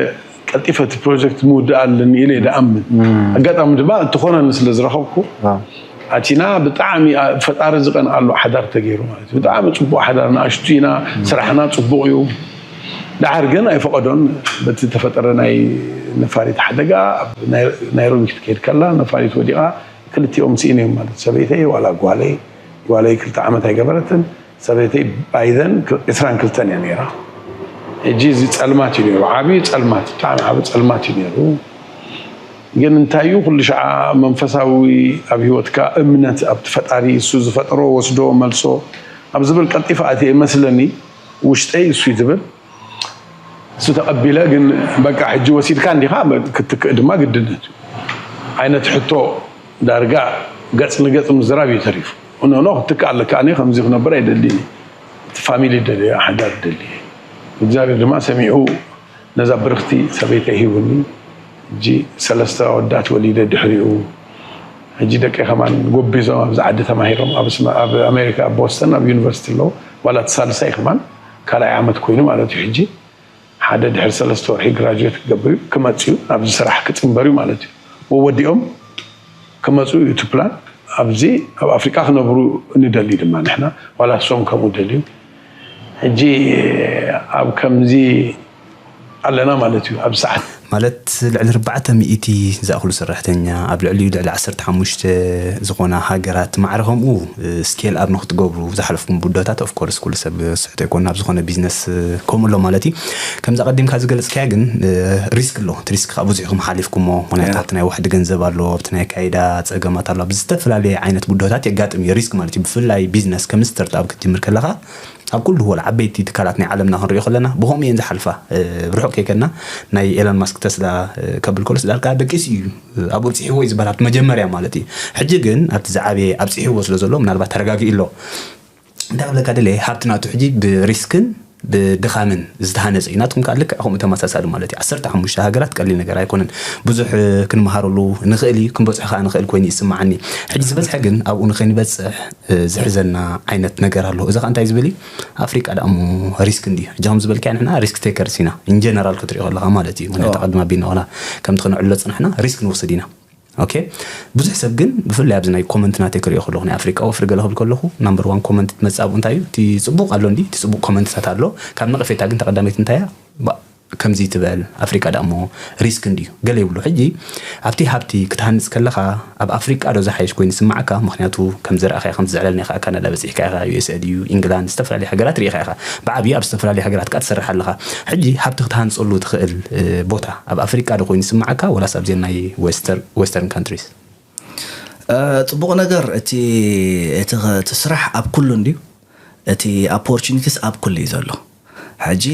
ቀልጢፈ እቲ ፕሮጀክት ምውዳእ ኣለኒ ኢለ እየ ደኣምን። ኣጋጣሚ ድማ እትኾነኒ ስለ ዝረኸብኩ ኣቲና ብጣዕሚ ፈጣሪ ዝቀንኣሉ ሓዳር ተገይሩ ማለት እዩ። ብጣዕሚ ፅቡቅ ሓዳር ንኣሽቱ ኢና ስራሕና ፅቡቅ እዩ። ደሓር ግን ኣይፈቀዶን በቲ ተፈጠረ ናይ ነፋሪት ሓደጋ ናይ ሮቢት ክትከይድ ከላ ነፋሪት ወዲቃ ክልቲኦም ስኢነ እዮም ማለት ሰበይተይ ዋላ ጓለይ ጓለይ ክልተ ዓመት ኣይገበረትን ሰበይተይ ባይዘን ዕስራን ክልተን እያ ነይራ። ሕጂ እዚ ፀልማት እዩ ነይሩ፣ ዓብዪ ፀልማት፣ ብጣዕሚ ዓብ ፀልማት እዩ ነይሩ። ግን እንታይ እዩ ኩሉ ሸዓ መንፈሳዊ ኣብ ህይወትካ እምነት ኣብቲ ፈጣሪ እሱ ዝፈጠሮ ወስዶ መልሶ ኣብ ዝብል ቀልጢፈ ኣትየ መስለኒ ውሽጠይ እሱ እዩ ዝብል እሱ ተቐቢለ ግን በቃ ሕጂ ወሲድካ እንዲኻ ክትክእ ድማ ግድነት እዩ። ዓይነት ሕቶ ዳርጋ ገፅ ንገፅ ምዝራብ እዩ ተሪፉ። እኖኖ ክትክእ ኣለካ ኣነ ከምዚ ክነብር ኣይደልን እቲ ፋሚሊ ደልየ ሓዳር ደልየ እግዚኣብሔር ድማ ሰሚዑ ነዛ ብርክቲ ሰበይተይ ሂቡኒ። ሕጂ ሰለስተ ኣወዳት ወሊደ ድሕሪኡ ሕጂ ደቀይ ከማን ጎቢዞም ኣብዚ ዓዲ ተማሂሮም ኣብ ኣሜሪካ ኣብ ቦስተን ኣብ ዩኒቨርሲቲ ኣለዉ። ዋላ እቲ ሳልሳይ ከማን ካልኣይ ዓመት ኮይኑ ማለት እዩ። ሕጂ ሓደ ድሕሪ ሰለስተ ወርሒ ግራጁዌት ክገብር እዩ ክመፅ እዩ ናብዚ ስራሕ ክፅንበር እዩ ማለት እዩ። ወወዲኦም ክመፁ እዩ እቲ ፕላን። ኣብዚ ኣብ ኣፍሪቃ ክነብሩ ንደሊ ድማ ንሕና ዋላ እሶም ከምኡ ደልዩ ሕጂ ኣብ ከምዚ ኣለና ማለት እዩ ኣብ ሰዓት ማለት ልዕሊ ኣርባዕተ ሚእቲ ዝኣኽሉ ሰራሕተኛ ኣብ ልዕሊኡ ልዕሊ ዓሰርተ ሓሙሽተ ዝኾና ሃገራት ማዕረ ከምኡ ስኬል ኣብ ንክትገብሩ ዝሓለፍኩም ቡዶታት ኦፍኮርስ ኩሉ ሰብ ስሕቶ ይኮን ኣብ ዝኾነ ቢዝነስ ከምኡ ኣሎ ማለት እዩ። ከምዚ ኣቐዲምካ ዝገለፅካያ ግን ሪስክ ኣሎ እቲ ሪስክ ከዓ ብዙሕ ኢኹም ሓሊፍኩሞ ምክንያቱ ኣብቲ ናይ ዋሕዲ ገንዘብ ኣሎ ኣብቲ ናይ ኣካይዳ ፀገማት ኣሎ ኣብዚ ዝተፈላለየ ዓይነት ቡዶታት የጋጥም እዩ ሪስክ ማለት እዩ ብፍላይ ቢዝነስ ከም ስታርት ኣብ ክትጅምር ከለካ ኣብ ኩሉ ወላ ዓበይቲ ትካላት ናይ ዓለምና ክንሪኦ ከለና ብኸምኡ እየን ዝሓልፋ ብርሑቕ ከይከድና ናይ ኤሎን ማስክ ተስላ ከብል ከሎስ ዳርካ ደቂሱ እዩ ኣብኡ ኣብፅሕዎ እዩ ዝበሃል ኣብቲ መጀመርያ ማለት እዩ ሕጂ ግን ኣብቲ ዝዓበየ ኣብፅሕዎ ስለ ዘሎ ምናልባት ተረጋጊኡ ኣሎ እንታይ ክብለካ ደለ ሃብቲ ናቱ ሕጂ ብሪስክን ብድኻምን ዝተሃነፀ እዩ ናትኩም ከዓ ልክዕ ከምኡ ተመሳሳሊ ማለት እዩ ዓሰርተ ሓሙሽተ ሃገራት ቀሊል ነገር ኣይኮነን ብዙሕ ክንመሃረሉ ንኽእል እዩ ክንበፅሑ ከዓ ንኽእል ኮይኑ ይስማዓኒ ሕጂ ዝበዝሐ ግን ኣብኡ ንኸይንበፅሕ ዝሕዘና ዓይነት ነገር ኣሎ እዚ ከዓ እንታይ ዝብል እዩ ኣፍሪቃ ደኣ እሞ ሪስክ እንድዩ ሕጂ ከም ዝበልካዮ ንሕና ሪስክ ቴከርስ ኢና ኢንጀነራል ክትሪኦ ከለካ ማለት እዩ ምክንያቱ ቅድሚ ኣቢና ዋላ ከምቲ ክነዕሎ ፅናሕና ሪስክ ንወስድ ኢና ኦኬ ብዙሕ ሰብ ግን ብፍላይ ኣብዚ ናይ ኮመንት ናተይ ክሪኦ ከለኹ ናይ ኣፍሪቃ ወፍሪ ገለ ክብል ከለኹ ናምበር ዋን ኮመንት ትመፅእ ኣብኡ እንታይ እዩ እቲ ፅቡቅ ኣሎ እንዲ እቲ ፅቡቅ ኮመንትታት ኣሎ ካብ ነቐፌታ ግን ተቀዳመይቲ እንታይ እያ ከምዚ ትበል ኣፍሪቃ ደኣ እሞ ሪስክ እንድዩ ገለ ይብሉ ሕጂ ኣብቲ ሃብቲ ክትሃንፅ ከለኻ ኣብ ኣፍሪቃ ዶ ዝሓይሽ ኮይኑ ይስማዓካ ምክንያቱ ከም ዝረኣኻዮ ከም ዝዕለልና ኢኻ ካናዳ በፂሕካ ኢኻ ዩኤስኤ ድዩ ኢንግላንድ ዝተፈላለዩ ሃገራት ርኢኻ ኢኻ ብዓብዩ ኣብ ዝተፈላለዩ ሃገራት ካ ትሰርሕ ኣለኻ ሕጂ ሃብቲ ክትሃንፀሉ ትኽእል ቦታ ኣብ ኣፍሪቃ ዶ ኮይኑ ይስማዓካ ወላስ ኣብዚን ናይ ዌስተርን ካንትሪስ ፅቡቕ ነገር እቲ እቲ ስራሕ ኣብ ኩሉ እንድዩ እቲ ኣፖርቹኒቲስ ኣብ ኩሉ እዩ ዘሎ ሕጂ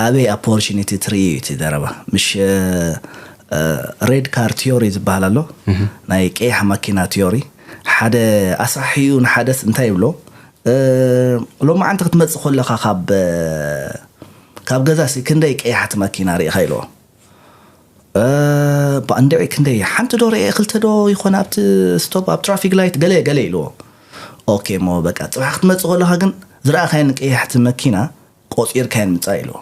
ኣበይ ኣፖርቹኒቲ ትርኢ እዩ እቲ ዘረባ ምሽ ሬድ ካር ቲዮሪ ዝበሃል ኣሎ ናይ ቀያሕ ማኪና ቲዮሪ ሓደ ኣስራሒኡ ንሓደስ እንታይ ይብሎ ሎማዓንቲ ክትመፅእ ከለካ ካብ ካብ ገዛሲ ክንደይ ቀያሕቲ ማኪና ርኢካ ኢልዎ እንድዒ ክንደይ ሓንቲ ዶ ርኤ ክልተ ዶ ይኮነ ኣብቲ ስቶፕ ኣብ ትራፊክ ላይት ገለ ገለ ኢልዎ ኦኬ እሞ በቃ ፅባሕ ክትመፅእ ከለካ ግን ዝረኣካየን ቀያሕቲ መኪና ቆፂርካየን ምፃእ ኢልዎ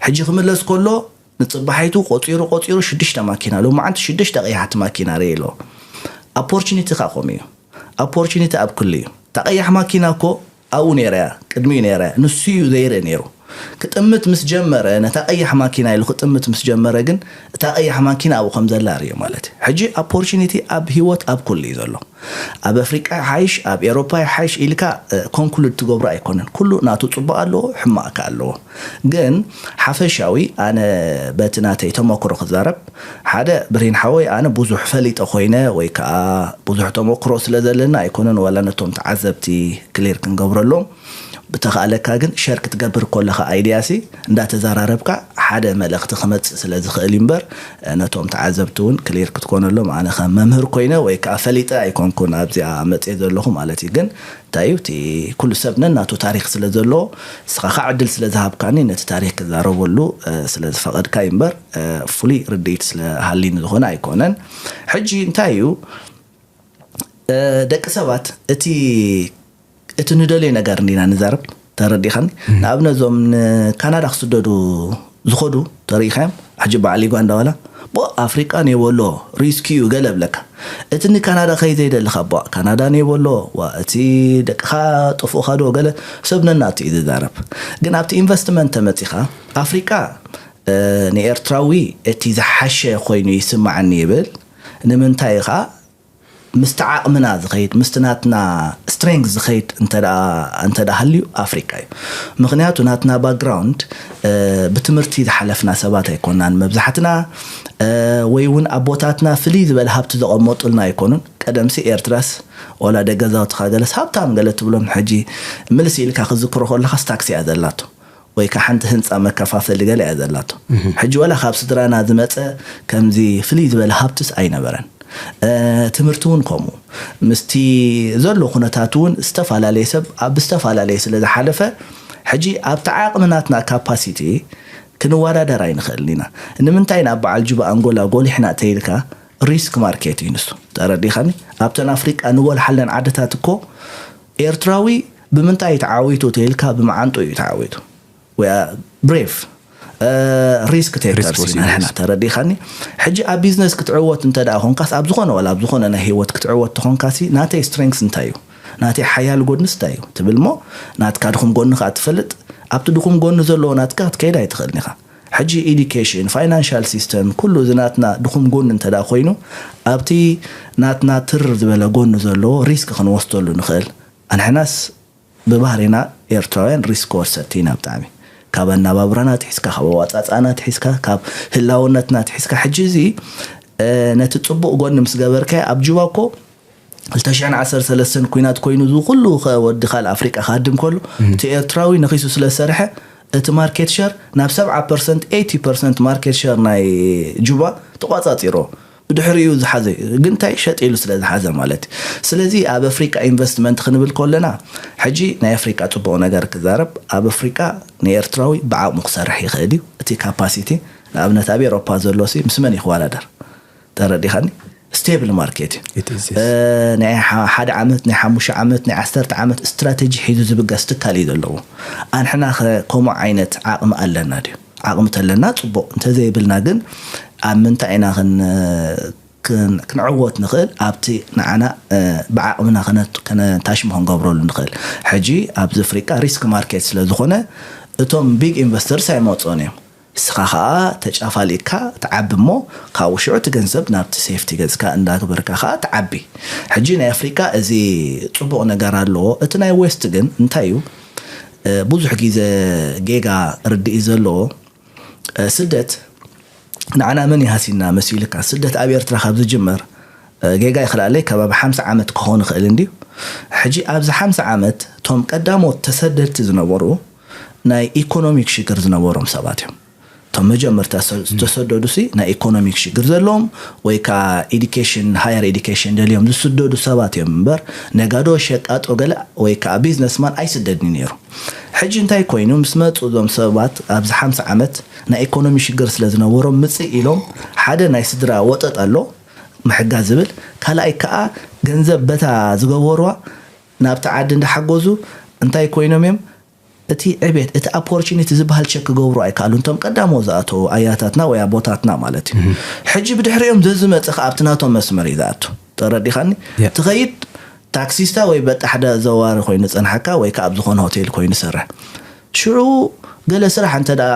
ሕጂ ክምለስ ከሎ ንጽባሒቱ ቆጺሩ ቆጺሩ ሽዱሽተ ማኪና፣ ሎማዓንቲ ሽዱሽተ ቀያሕቲ ማኪና ርእየ ኣለኹ። ኣፖርቹኒቲ ከኣ ከምኡ እዩ። ኣፖርቹኒቲ ኣብ ኩሉ እዩ። እታ ቀያሕ ማኪና እኮ ኣብኡ ነይራ እያ፣ ቅድሚኡ ነይራ እያ። ንሱ እዩ ዘይርኢ ነይሩ። ክጥምት ምስ ጀመረ፣ ነታ ቀያሕ ማኪና ኢሉ ክጥምት ምስ ጀመረ ግን፣ እታ ቀያሕ ማኪና ኣብኡ ከም ዘላ ርእዩ ማለት እዩ። ሕጂ ኣፖርቹኒቲ ኣብ ህይወት ኣብ ኩሉ እዩ ዘሎ። ኣብ ኣፍሪቃ ይሓይሽ፣ ኣብ ኤሮፓ ይሓይሽ ኢልካ ኮንክሉድ ትገብሮ ኣይኮነን። ኩሉ ናቱ ጽቡቕ ኣለዎ፣ ሕማቕ ከኣ ኣለዎ። ግን ሓፈሻዊ ኣነ በቲ ናተይ ተመክሮ ክዛረብ፣ ሓደ ብሬን ሓወይ ኣነ ብዙሕ ፈሊጠ ኮይነ ወይ ከኣ ብዙሕ ተመክሮ ስለ ዘለና ኣይኮነን፣ ዋላ ነቶም ተዓዘብቲ ክሊር ክንገብረሎም ብተኻእለካ ግን ሸር ክትገብር ከለኻ ኣይድያሲ እንዳተዘራረብካ ሓደ መልእኽቲ ክመጽእ ስለ ዝኽእል እዩ እምበር፣ ነቶም ተዓዘብቲ እውን ክሊር ክትኮነሎም ኣነ ከም መምህር ኮይነ ወይ ከዓ ፈሊጠ ኣይኮንኩን ኣብዚኣ መጽየ ዘለኹ ማለት እዩ። ግን እንታይ እዩ እቲ ኩሉ ሰብ ነናቱ ታሪክ ስለ ዘለዎ ንስኻ ከዓ ዕድል ስለ ዝሃብካኒ ነቲ ታሪክ ክዛረበሉ ስለ ዝፈቐድካ እዩ እምበር ፍሉይ ርድኢት ስለ ሃሊኒ ዝኾነ ኣይኮነን። ሕጂ እንታይ እዩ ደቂ ሰባት እቲ እቲ ንደልዮ ነገር እንዲና ንዛረብ ተረዲኻኒ። ንኣብነት እዞም ንካናዳ ክስደዱ ዝኸዱ ተሪኢኻዮም። ሕጂ በዓል ዩጋንዳ ዋላ ቦ ኣፍሪቃ ኔበሎ ሪስኪ እዩ ገለ ብለካ። እቲ ንካናዳ ከይ ዘይደልኻ ቦ ካናዳ ኔበሎ ዋ እቲ ደቅኻ ጥፉእኻ ዶ ገለ ሰብ ነናቱ እዩ ዝዛረብ። ግን ኣብቲ ኢንቨስትመንት ተመጺኻ ኣፍሪቃ ንኤርትራዊ እቲ ዝሓሸ ኮይኑ ይስማዓኒ ይብል። ንምንታይ ኢኻ ምስቲ ዓቕምና ዝኸይድ ምስቲ ናትና ስትሬንግ ዝኸይድ እንተደኣ ሃልዩ ኣፍሪቃ እዩ። ምክንያቱ ናትና ባክግራውንድ ብትምህርቲ ዝሓለፍና ሰባት ኣይኮናን መብዛሕትና፣ ወይ እውን ኣቦታትና ፍልይ ዝበለ ሃብቲ ዘቐመጡልና ኣይኮኑን። ቀደምሲ ኤርትራስ ወላ ደገዛውትኻ ገለስ ሃብታም ገለ ትብሎም ሕጂ ምልስ ኢልካ ክዝክሮ ከለኻስ ታክሲ እያ ዘላቶ። ወይ ከዓ ሓንቲ ህንፃ መከፋፈሊ ገለ እያ ዘላቶ። ሕጂ ዋላ ካብ ስድራና ዝመፀ ከምዚ ፍልይ ዝበለ ሃብትስ ኣይነበረን። ትምህርቲ እውን ከምኡ ምስቲ ዘሎ ኩነታት እውን ዝተፈላለየ ሰብ ኣብ ዝተፈላለየ ስለ ዝሓለፈ ሕጂ ኣብቲ ዓቕሚ ናትና ካፓሲቲ ክንወዳደር ኣይንኽእልን ኢና። ንምንታይ ናብ በዓል ጁባ ኣንጎላ ጎሊሕና ተይልካ ሪስክ ማርኬት እዩ ንሱ ተረዲኻኒ። ኣብተን ኣፍሪቃ ንጎልሓለን ዓድታት እኮ ኤርትራዊ ብምንታይ ተዓዊቱ ተይልካ ብመዓንጡ እዩ ተዓዊቱ። We are brave ሪስክ ቴከርስ ኢና ንሕና ተረዲኻኒ። ሕጂ ኣብ ቢዝነስ ክትዕወት እንተ ደኣ ኾንካስ ኣብ ዝኾነ ወላ ኣብ ዝኾነ ናይ ህይወት ክትዕወት ተኾንካሲ ናተይ ስትሬንግስ እንታይ እዩ ናተይ ሓያል ጎድንስ እንታይ እዩ ትብል እሞ ናትካ ድኹም ጎኒ ከዓ ትፈልጥ። ኣብቲ ድኹም ጎኒ ዘለዎ ናትካ ክትከይድ ኣይትኽእልን ኢኻ። ሕጂ ኢዱኬሽን ፋይናንሻል ሲስተም ኩሉ እዚ ናትና ድኹም ጎኒ እንተ ደኣ ኮይኑ ኣብቲ ናትና ትር ዝበለ ጎኒ ዘለዎ ሪስክ ክንወስደሉ ንኽእል። ኣንሕናስ ብባህሪና ኤርትራውያን ሪስክ ወሰድቲ ኢና ብጣዕሚ። ካብ ኣናባብራና ትሒዝካ ካብ ኣዋፃፃና ትሒዝካ ካብ ህላውነትና ትሒዝካ ሕጂ እዚ ነቲ ፅቡቅ ጎኒ ምስ ገበርካዮ ኣብ ጁባ እኮ ክልተ ሽሕን ዓሰርተ ሰለስተን ኩናት ኮይኑ እዚ ኩሉ ወዲ ካልእ ኣፍሪቃ ክሃድም ከሎ እቲ ኤርትራዊ ነኺሱ ስለ ዝሰርሐ እቲ ማርኬት ሸር ናብ ሰብዓ ፐርሰንት ኤይቲ ፐርሰንት ማርኬት ሸር ናይ ጁባ ተቋፃፂሮ ብድሕሪኡ ዝሓዘ እዩ። ግን እንታይ ሸጥ ኢሉ ስለ ዝሓዘ ማለት እዩ። ስለዚ ኣብ ኣፍሪቃ ኢንቨስትመንት ክንብል ከለና ሕጂ ናይ ኣፍሪቃ ፅቡቕ ነገር ክዛረብ ኣብ ኣፍሪቃ ንኤርትራዊ ብዓቕሙ ክሰርሕ ይኽእል እዩ። እቲ ካፓሲቲ ንኣብነት ኣብ ኤሮፓ ዘሎ ሲ ምስ መን ይክወዳደር? ተረዲኻኒ? ስቴብል ማርኬት እዩ። ናይ ሓደ ዓመት ናይ ሓሙሽተ ዓመት ናይ ዓሰርተ ዓመት ስትራቴጂ ሒዙ ዝብገስ ትካል እዩ ዘለዎ። ኣንሕና ከምኡ ዓይነት ዓቕሚ ኣለና ድዩ? ዓቕሚ ተለና ፅቡቕ እንተዘይብልና ግን ኣብ ምንታይ ኢና ክንዕወት ንኽእል? ኣብቲ ንዓና ብዓቕምና ከነታሽሙ ክንገብረሉ ንኽእል። ሕጂ ኣብዚ ኣፍሪቃ ሪስክ ማርኬት ስለ ዝኾነ እቶም ቢግ ኢንቨስተርስ ኣይመፅኦን እዮም። ንስኻ ኸኣ ተጫፋሊካ ትዓቢ እሞ ካብኡ ሽዑ እቲ ገንዘብ ናብቲ ሴፍቲ ገጽካ እንዳግበርካ ኸኣ ትዓቢ። ሕጂ ናይ ኣፍሪቃ እዚ ጽቡቕ ነገር ኣለዎ። እቲ ናይ ዌስት ግን እንታይ እዩ ብዙሕ ግዜ ጌጋ ርድኢ ዘለዎ ስደት ንዓና መን ይሃሲና መሲልካ ስደት ኣብ ኤርትራ ካብ ዝጅመር ጌጋ ይኽልኣለይ ከባቢ ሓምሳ ዓመት ክኾን ይኽእል እንድዩ። ሕጂ ኣብዚ ሓምሳ ዓመት እቶም ቀዳሞት ተሰደድቲ ዝነበሩ ናይ ኢኮኖሚክ ሽግር ዝነበሮም ሰባት እዮም። እቶም መጀመርታ ዝተሰደዱ ሲ ናይ ኢኮኖሚክ ሽግር ዘለዎም ወይ ከዓ ኤዲኬሽን ሃየር ኤዲኬሽን ደልዮም ዝስደዱ ሰባት እዮም እምበር ነጋዶ ሸቃጦ ገለ ወይ ከዓ ቢዝነስማን ኣይስደድን ነይሩ። ሕጂ እንታይ ኮይኑ ምስ መፁ እዞም ሰባት ኣብዚ ሓምሳ ዓመት ናይ ኢኮኖሚ ሽግር ስለ ዝነበሮም ምፅእ ኢሎም ሓደ ናይ ስድራ ወጠጥ ኣሎ ምሕጋዝ ዝብል ካልኣይ ከዓ ገንዘብ በታ ዝገበርዋ ናብቲ ዓዲ እንዳሓገዙ እንታይ ኮይኖም እዮም እቲ ዕቤት እቲ opportunity ዝበሃል ቸክ ክገብሩ ኣይከኣሉን፣ እቶም ቀዳሞ ዝኣተዉ ኣያታትና ወይ ኣቦታትና ማለት እዩ። ሕጂ ብድሕሪኦም ዘዝመጽእ ከኣ ኣብቲ ናቶም መስመር እዩ ዝኣቱ። ተረዲኻኒ? ትኸይድ ታክሲስታ ወይ በጣ ሓደ ዘዋሪ ኮይኑ ዝጸንሓካ ወይ ከኣ ኣብ ዝኾነ ሆቴል ኮይኑ ይሰርሕ። ሽዑ ገለ ስራሕ እንተ ደኣ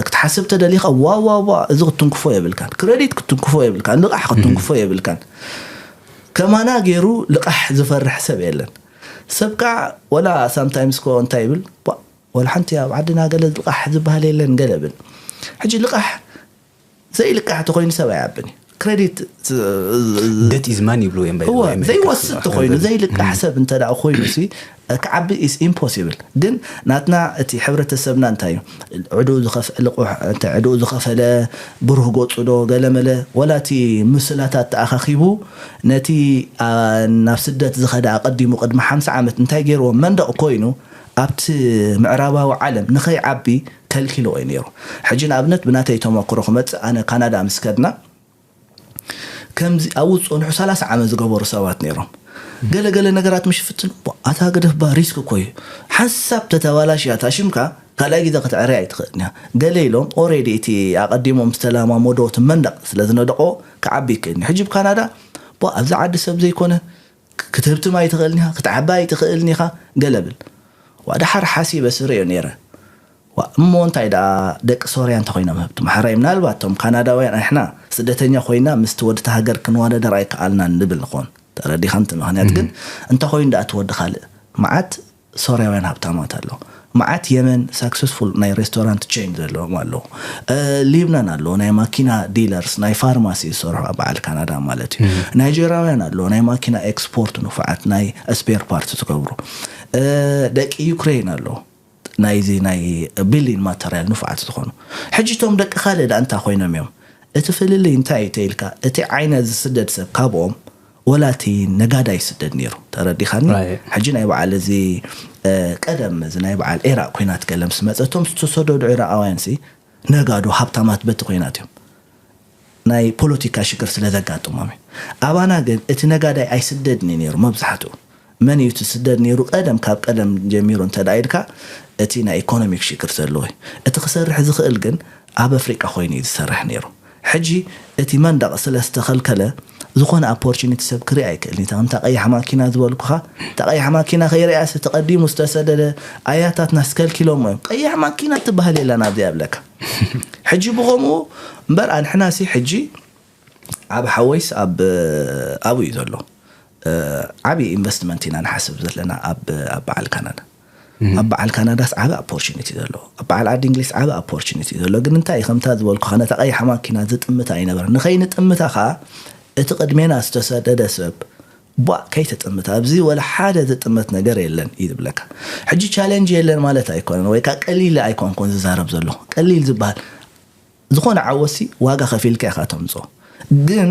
ክትሓስብ ተደሊኻ፣ ዋ ዋ ዋ፣ እዚ ክትትንክፎ የብልካን፣ ክረዲት ክትትንክፎ የብልካን፣ ልቓሕ ክትትንክፎ የብልካን። ከማና ገይሩ ልቓሕ ዝፈርሕ ሰብ የለን። ሰብ ከዓ ወላ ሳምታይምስ ኮ እንታይ ይብል፣ ባ፣ ወላ ሓንቲ ኣብ ዓድና ገለ ልቓሕ ዝበሃል የለን ገለ ብል። ሕጂ ልቓሕ ዘይልቃሕ ተኮይኑ ሰብ ኣይዓብን እዩ። ክሬዲት ደት ኢዝ ማን ይብሉ እዮም። እወ ዘይወስድ ተኮይኑ ዘይልቃሕ ሰብ እንተ ደኣ ኮይኑ ሲ ክዓቢ ኢስ ኢምፖሲብል። ግን ናትና እቲ ሕብረተሰብና እንታይ እዩ? ዕድኡ ዝኸፍ- ልቑሕ እንተ ዕድኡ ዝኸፈለ ብሩህ ገጹ ዶ ገለመለ ወላ እቲ ምስላታት ተኣኻኺቡ ነቲ ኣ- ናብ ስደት ዝኸደ ኣቐዲሙ ቅድሚ ሓምሳ ዓመት እንታይ ገይርዎ መንደቕ ኮይኑ ኣብቲ ምዕራባዊ ዓለም ንኸይዓቢ ከልኪልዎ እዩ ነይሩ። ሕጂ ንኣብነት ብናተይ ተመክሮ ክመጽእ ኣነ ካናዳ ምስ ከድና ከምዚ ኣብኡ ዝጸንሑ ሰላሳ ዓመት ዝገበሩ ሰባት ነይሮም። ገለ ገለ ነገራት ምሽ ፍትን ኣታ ገደፍ ባ ሪስክ እኮ እዩ። ሓንሳብ ተተባላሽያ እታ ሽምካ ካልኣይ ግዜ ክትዕርያ ኣይትኽእልን እያ። ገለ ኢሎም ኦሬዲ እቲ ኣቐዲሞም ዝተለማመዶ እቲ መንደቕ ስለ ዝነደቆ ክዓቢ ይክእልን እዩ። ሕጂ ብካናዳ ባ ኣብዚ ዓዲ ሰብ ዘይኮነ ክትህብትም ኣይትኽእልን ኢኻ፣ ክትዓቢ ኣይትኽእልን ኢኻ ገለ ብል። ዋ ደሓር ሓሲበ ስርእዮ ነይረ። ዋ እሞ እንታይ ደኣ ደቂ ሶርያ እንተኾይኖም ህብቲ ማሕራይ ምናልባት እቶም ካናዳውያን ኣሕና ስደተኛ ኮይና ምስቲ ወድቲ ሃገር ክንዋዳደር ኣይከኣልናን ንብል ንኾን ተረዲኻ ንቲ ምኽንያት ግን እንተኾይኑ ደኣ እቲ ወዲ ካልእ መዓት ሶርያውያን ሃብታማት ኣሎ። መዓት የመን ሳክሰስፉል ናይ ሬስቶራንት ቼን ዘለዎም ኣለዉ። ሊብናን ኣለዉ ናይ ማኪና ዲለርስ ናይ ፋርማሲ ዝሰርሑ ኣብ በዓል ካናዳ ማለት እዩ። ናይጀራውያን ኣለዉ ናይ ማኪና ኤክስፖርት ንፉዓት ናይ ስፔር ፓርት ዝገብሩ። ደቂ ዩክሬን ኣለዉ ናይዚ ናይ ቢልዲንግ ማተርያል ንፉዓት ዝኾኑ። ሕጂ እቶም ደቂ ካልእ ደኣ እንታይ ኮይኖም እዮም? እቲ ፍልልይ እንታይ እዩ ተይልካ እቲ ዓይነት ዝስደድ ሰብ ካብኦም ወላ እቲ ነጋዳይ ይስደድ ነይሩ። ተረዲኻኒ? ሕጂ ናይ በዓል እዚ ቀደም እዚ ናይ በዓል ዒራቕ ኮይናት ገለ ምስ መፀ እቶም ዝተሰደዱ ዒራቓውያን ሲ ነጋዶ ሃብታማት በቲ ኮይናት እዮም። ናይ ፖለቲካ ሽግር ስለ ዘጋጥሞም እዩ። ኣባና ግን እቲ ነጋዳይ ኣይስደድን እዩ ነይሩ መብዛሕትኡ። መን እዩ እቲ ስደድ ነይሩ ቀደም ካብ ቀደም ጀሚሩ እንተ ደኣ ኢልካ እቲ ናይ ኢኮኖሚክ ሽግር ዘለዎ እዩ። እቲ ክሰርሕ ዝኽእል ግን ኣብ ኣፍሪቃ ኮይኑ እዩ ዝሰርሕ ነይሩ። ሕጂ እቲ መንደቕ ስለ ዝተኸልከለ ዝኾነ ኣፖርቹኒቲ ሰብ ክርኢ ኣይክእልን እዩ። ከምታ ቀያሕ ማኪና ዝበልኩኻ እታ ቀያሕ ማኪና ከይርእያስ እቲ ቀዲሙ ዝተሰደደ ኣያታትና ስከልኪሎሞ እዮም። ቀያሕ ማኪና ትበሃል የላን ኣብዚኣ ይብለካ። ሕጂ ብኸምኡ እምበር ኣንሕና ሲ ሕጂ ዓብ ሓወይስ ኣብ ኣብኡ እዩ ዘሎ። ዓብዪ ኢንቨስትመንት ኢና ንሓስብ ዘለና ኣብ ኣብ በዓል ካናዳ። ኣብ በዓል ካናዳስ ዓቢ ኣፖርቹኒቲ ዘሎ ኣብ በዓል ዓዲ እንግሊዝ ዓቢ ኣፖርቹኒቲ ዘሎ ግን እንታይ ከምታ ዝበልኩ ነታ ቀይሓ ማኪና ዝጥምታ ኣይነበረ ንኸይንጥምታ ከዓ እቲ ቅድሜና ዝተሰደደ ሰብ ቧ ከይተጥምት ኣብዚ ወላ ሓደ ዝጥመት ነገር የለን እዩ ዝብለካ። ሕጂ ቻሌንጅ የለን ማለት ኣይኮነን ወይ ከዓ ቀሊል ኣይኮንኩን ዝዛረብ ዘለኹ ቀሊል ዝበሃል ዝኾነ ዓወሲ ዋጋ ከፊልካ ኢኻ ተምፅኦ። ግን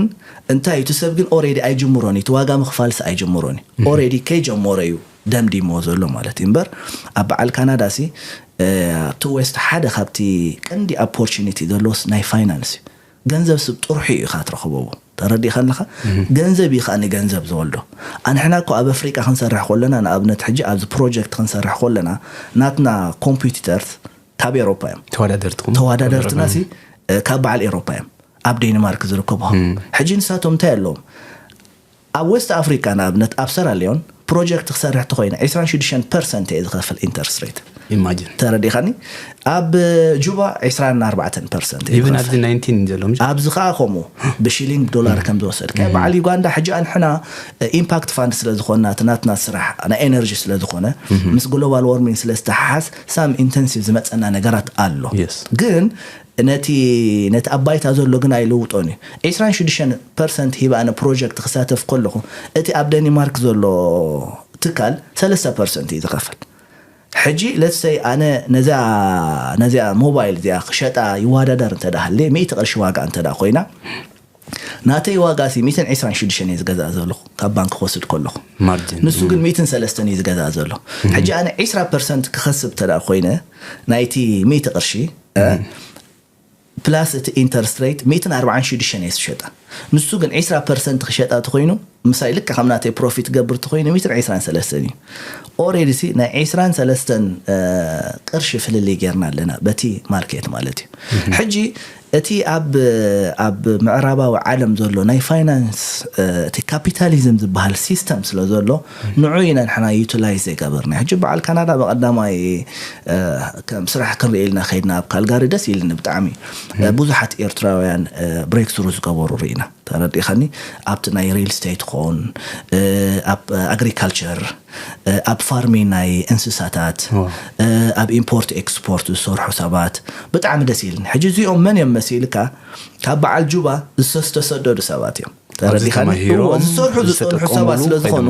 እንታይ እቲ ሰብ ግን ኦሬዲ ኣይጅምሮን እዩ ዋጋ ምኽፋልስ ኣይጅምሮን እዩ ኦሬዲ ከይጀመረ እዩ ደምዲሞ ዘሎ ማለት እዩ እምበር ኣብ በዓል ካናዳ ሲ ኣብቲ ዌስት ሓደ ካብቲ ቀንዲ ኣፖርቹኒቲ ዘሎስ ናይ ፋይናንስ እዩ። ገንዘብ ስብ ጥርሑ እዩ ኢኻ ትረኽበዎ ተረዲኻ ኣለኻ። ገንዘብ እዩ ከዓ ንገንዘብ ዝወልዶ። ኣንሕና እኮ ኣብ ኣፍሪቃ ክንሰርሕ ከለና ንኣብነት ሕጂ ኣብዚ ፕሮጀክት ክንሰርሕ ከለና ናትና ኮምፒቲተርስ ካብ ኤሮፓ እዮም ተወዳደርትኩም ተወዳደርትና ሲ ካብ በዓል ኤሮፓ እዮም ኣብ ዴንማርክ ዝርከቡ። ሕጂ ንሳቶም እንታይ ኣለዎም ኣብ ዌስት ኣፍሪካ ንኣብነት ኣብ ሰራሊዮን ፕሮጀክት ክሰርሕ ተኮይነ ዕስራን ሽዱሽተን ፐርሰንት እየ ዝኸፍል ኢንተርስት ሬት ኢማጂን ተረዲኻኒ። ኣብ ጁባ ዕስራን ኣርባዕተን ፐርሰንት እየ ኢቨን ዝኸፍል። ኣብዚ ናይንቲን ዘሎ ምሽ ኣብዚ ከዓ ከምኡ ብሽሊንግ ዶላር ከም ዝወሰድ ካብ በዓል ዩጋንዳ ሕጂ ኣንሕና ኢምፓክት ፋንድ ስለ ዝኾንና እቲ ናትና ስራሕ ናይ ኤነርጂ ስለ ዝኾነ ምስ ግሎባል ዎርሚንግ ስለ ዝተሓሓዝ ሳም ኢንተንሲቭ ዝመፀና ነገራት ኣሎ። Yes. ግን ነቲ ነቲ ኣብ ባይታ ዘሎ ግን ኣይልውጦን እዩ። ዕስራን ሽዱሽተን ፐርሰንት ሂበ ኣነ ፕሮጀክት ክሳተፍ ከለኹ እቲ ኣብ ደኒማርክ ዘሎ ትካል ሰለስተ ፐርሰንት እዩ ዝኸፍል። ሕጂ ለትሰይ ኣነ ነዛ ነዚኣ ሞባይል እዚኣ ክሸጣ ይወዳደር እንተ ደኣ ሃልየ ሚእቲ ቅርሺ ዋጋ እንተ ደኣ ኮይና ናተይ ዋጋ ሲ ሚእትን ዕስራን ሽዱሽተን እየ ዝገዝኣ ዘለኹ ካብ ባንክ ክወስድ ከለኹ ማርጅን ንሱ ግን ሚእትን ሰለስተን እዩ ዝገዝኣ ዘሎ። ሕጂ ኣነ ዕስራ ፐርሰንት ክኸስብ እንተ ደኣ ኮይነ ናይቲ ሚእቲ ቅርሺ ፕላስ እቲ ኢንተርስት ሬት ሚእትን ኣርባዓን ሽዱሽተን እየ ዝሸጣ። ንሱ ግን ዕስራ ፐርሰንት ክሸጣ ተኮይኑ ምሳይ ልክዕ ከም ናተይ ፕሮፊት ገብር ተኮይኑ ሚእትን ዕስራን ሰለስተን እዩ። ኦሬዲ ሲ ናይ ዕስራን ሰለስተን ቅርሺ ፍልልይ ጌርና ኣለና በቲ ማርኬት ማለት እዩ። ሕጂ እቲ ኣብ ኣብ ምዕራባዊ ዓለም ዘሎ ናይ ፋይናንስ እቲ ካፒታሊዝም ዝበሃል ሲስተም ስለ ዘሎ ንዑ ኢና ንሕና ዩቲላይዝ ዘይገበርና። ሕጂ በዓል ካናዳ ብቐዳማይ ከም ስራሕ ክንርኢ ኢልና ከይድና ኣብ ካልጋሪ ደስ ኢልኒ ብጣዕሚ ብዙሓት ኤርትራውያን ብሬክ ስሩ ዝገበሩ ርኢና። ተረዲእኻኒ? ኣብቲ ናይ ሪል ስቴት ኾን ኣብ ኣግሪካልቸር ኣብ ፋርሚ ናይ እንስሳታት ኣብ ኢምፖርት ኤክስፖርት ዝሰርሑ ሰባት ብጣዕሚ ደስ ኢልኒ። ሕጂ እዚኦም መን እዮም መሲልካ? ካብ በዓል ጁባ ዝተሰደዱ ሰባት እዮም። ተረዲኻኒ? ዝሰርሑ ዝፀንሑ ሰባት ስለ ዝኾኑ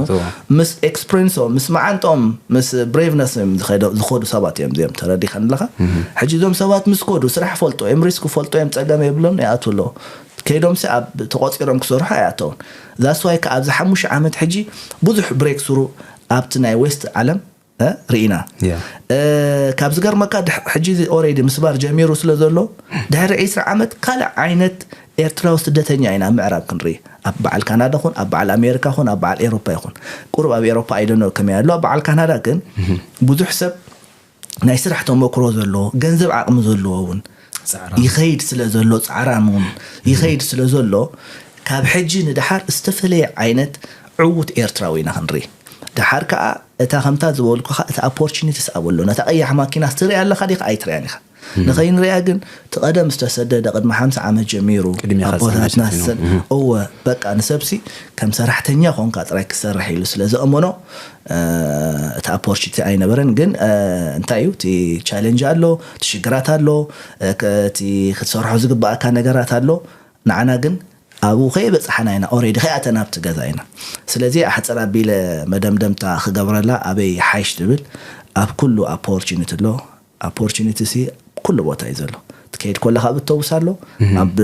ምስ ኤክስፕሪንሶም ምስ መዓንጦም ምስ ብሬቭነስ እዮም ዝኸዱ ሰባት እዮም እዚኦም። ተረዲኻኒ ኣለኻ? ሕጂ እዞም ሰባት ምስ ኮዱ ስራሕ ፈልጦ እዮም፣ ሪስክ ፈልጦ እዮም፣ ፀገም የብሎም፣ ይኣትዉ ኣለዉ። ከይዶም ሲ ኣብ ተቆፂሮም ክሰርሑ ኣይኣተውን። ዛስዋይ ከ ኣብዚ ሓሙሽተ ዓመት ሕጂ ብዙሕ ብሬክ ስሩ ኣብቲ ናይ ዌስት ዓለም ርኢና። ካብ ዝገርመካ ሕጂ ኦሬዲ ምስባር ጀሚሩ ስለ ዘሎ ድሕሪ ዕስራ ዓመት ካልእ ዓይነት ኤርትራዊ ስደተኛ ኢና ኣብ ምዕራብ ክንርኢ። ኣብ በዓል ካናዳ ኹን ኣብ በዓል ኣሜሪካ ኹን ኣብ በዓል ኤሮፓ ይኹን ቁሩብ ኣብ ኤሮፓ ኣይደኖ ከመይ ኣሎ ኣብ በዓል ካናዳ ግን ብዙሕ ሰብ ናይ ስራሕ ተመክሮ ዘለዎ ገንዘብ ዓቕሚ ዘለዎ እውን ይኸይድ ስለ ዘሎ ፃዕራም እውን ይኸይድ ስለ ዘሎ ካብ ሕጂ ንድሓር ዝተፈለየ ዓይነት ዕዉት ኤርትራዊ ኢና ክንርኢ። ድሓር ከዓ እታ ከምታ ዝበልኩኻ እቲ ኣፖርቹኒቲስ ኣበሎ ነታ ቀያሕ ማኪና ትሪኣ ኣለኻ ዲኻ ኣይትሪኣን ኢኻ። ንኸይንሪኣ ግን እቲ ቀደም ዝተሰደደ ቅድሚ ሓምሳ ዓመት ጀሚሩ ኣቦታትና ዝሰን እወ በቃ ንሰብሲ ከም ሰራሕተኛ ኮንካ ጥራይ ክሰርሕ ኢሉ ስለ ዘእመኖ እቲ ኣፖርቹኒቲ ኣይነበረን። ግን እንታይ እዩ እቲ ቻለንጅ ኣሎ፣ እቲ ሽግራት ኣሎ፣ እቲ ክትሰርሖ ዝግባኣካ ነገራት ኣሎ። ንዓና ግን ኣብኡ ከይበፃሓና ኢና ኦሬዲ ከይኣተና ኣብቲ ገዛ ኢና። ስለዚ ኣሕፅር ኣቢለ መደምደምታ ክገብረላ ኣበይ ሓይሽ ትብል ኣብ ኩሉ ኣፖርቹኒቲ ኣሎ። ኣፖርቹኒቲ ሲ ኩሉ ቦታ እዩ ዘሎ። ትከይድ ኮለካ ኣብ እተውስ ኣሎ ኣብ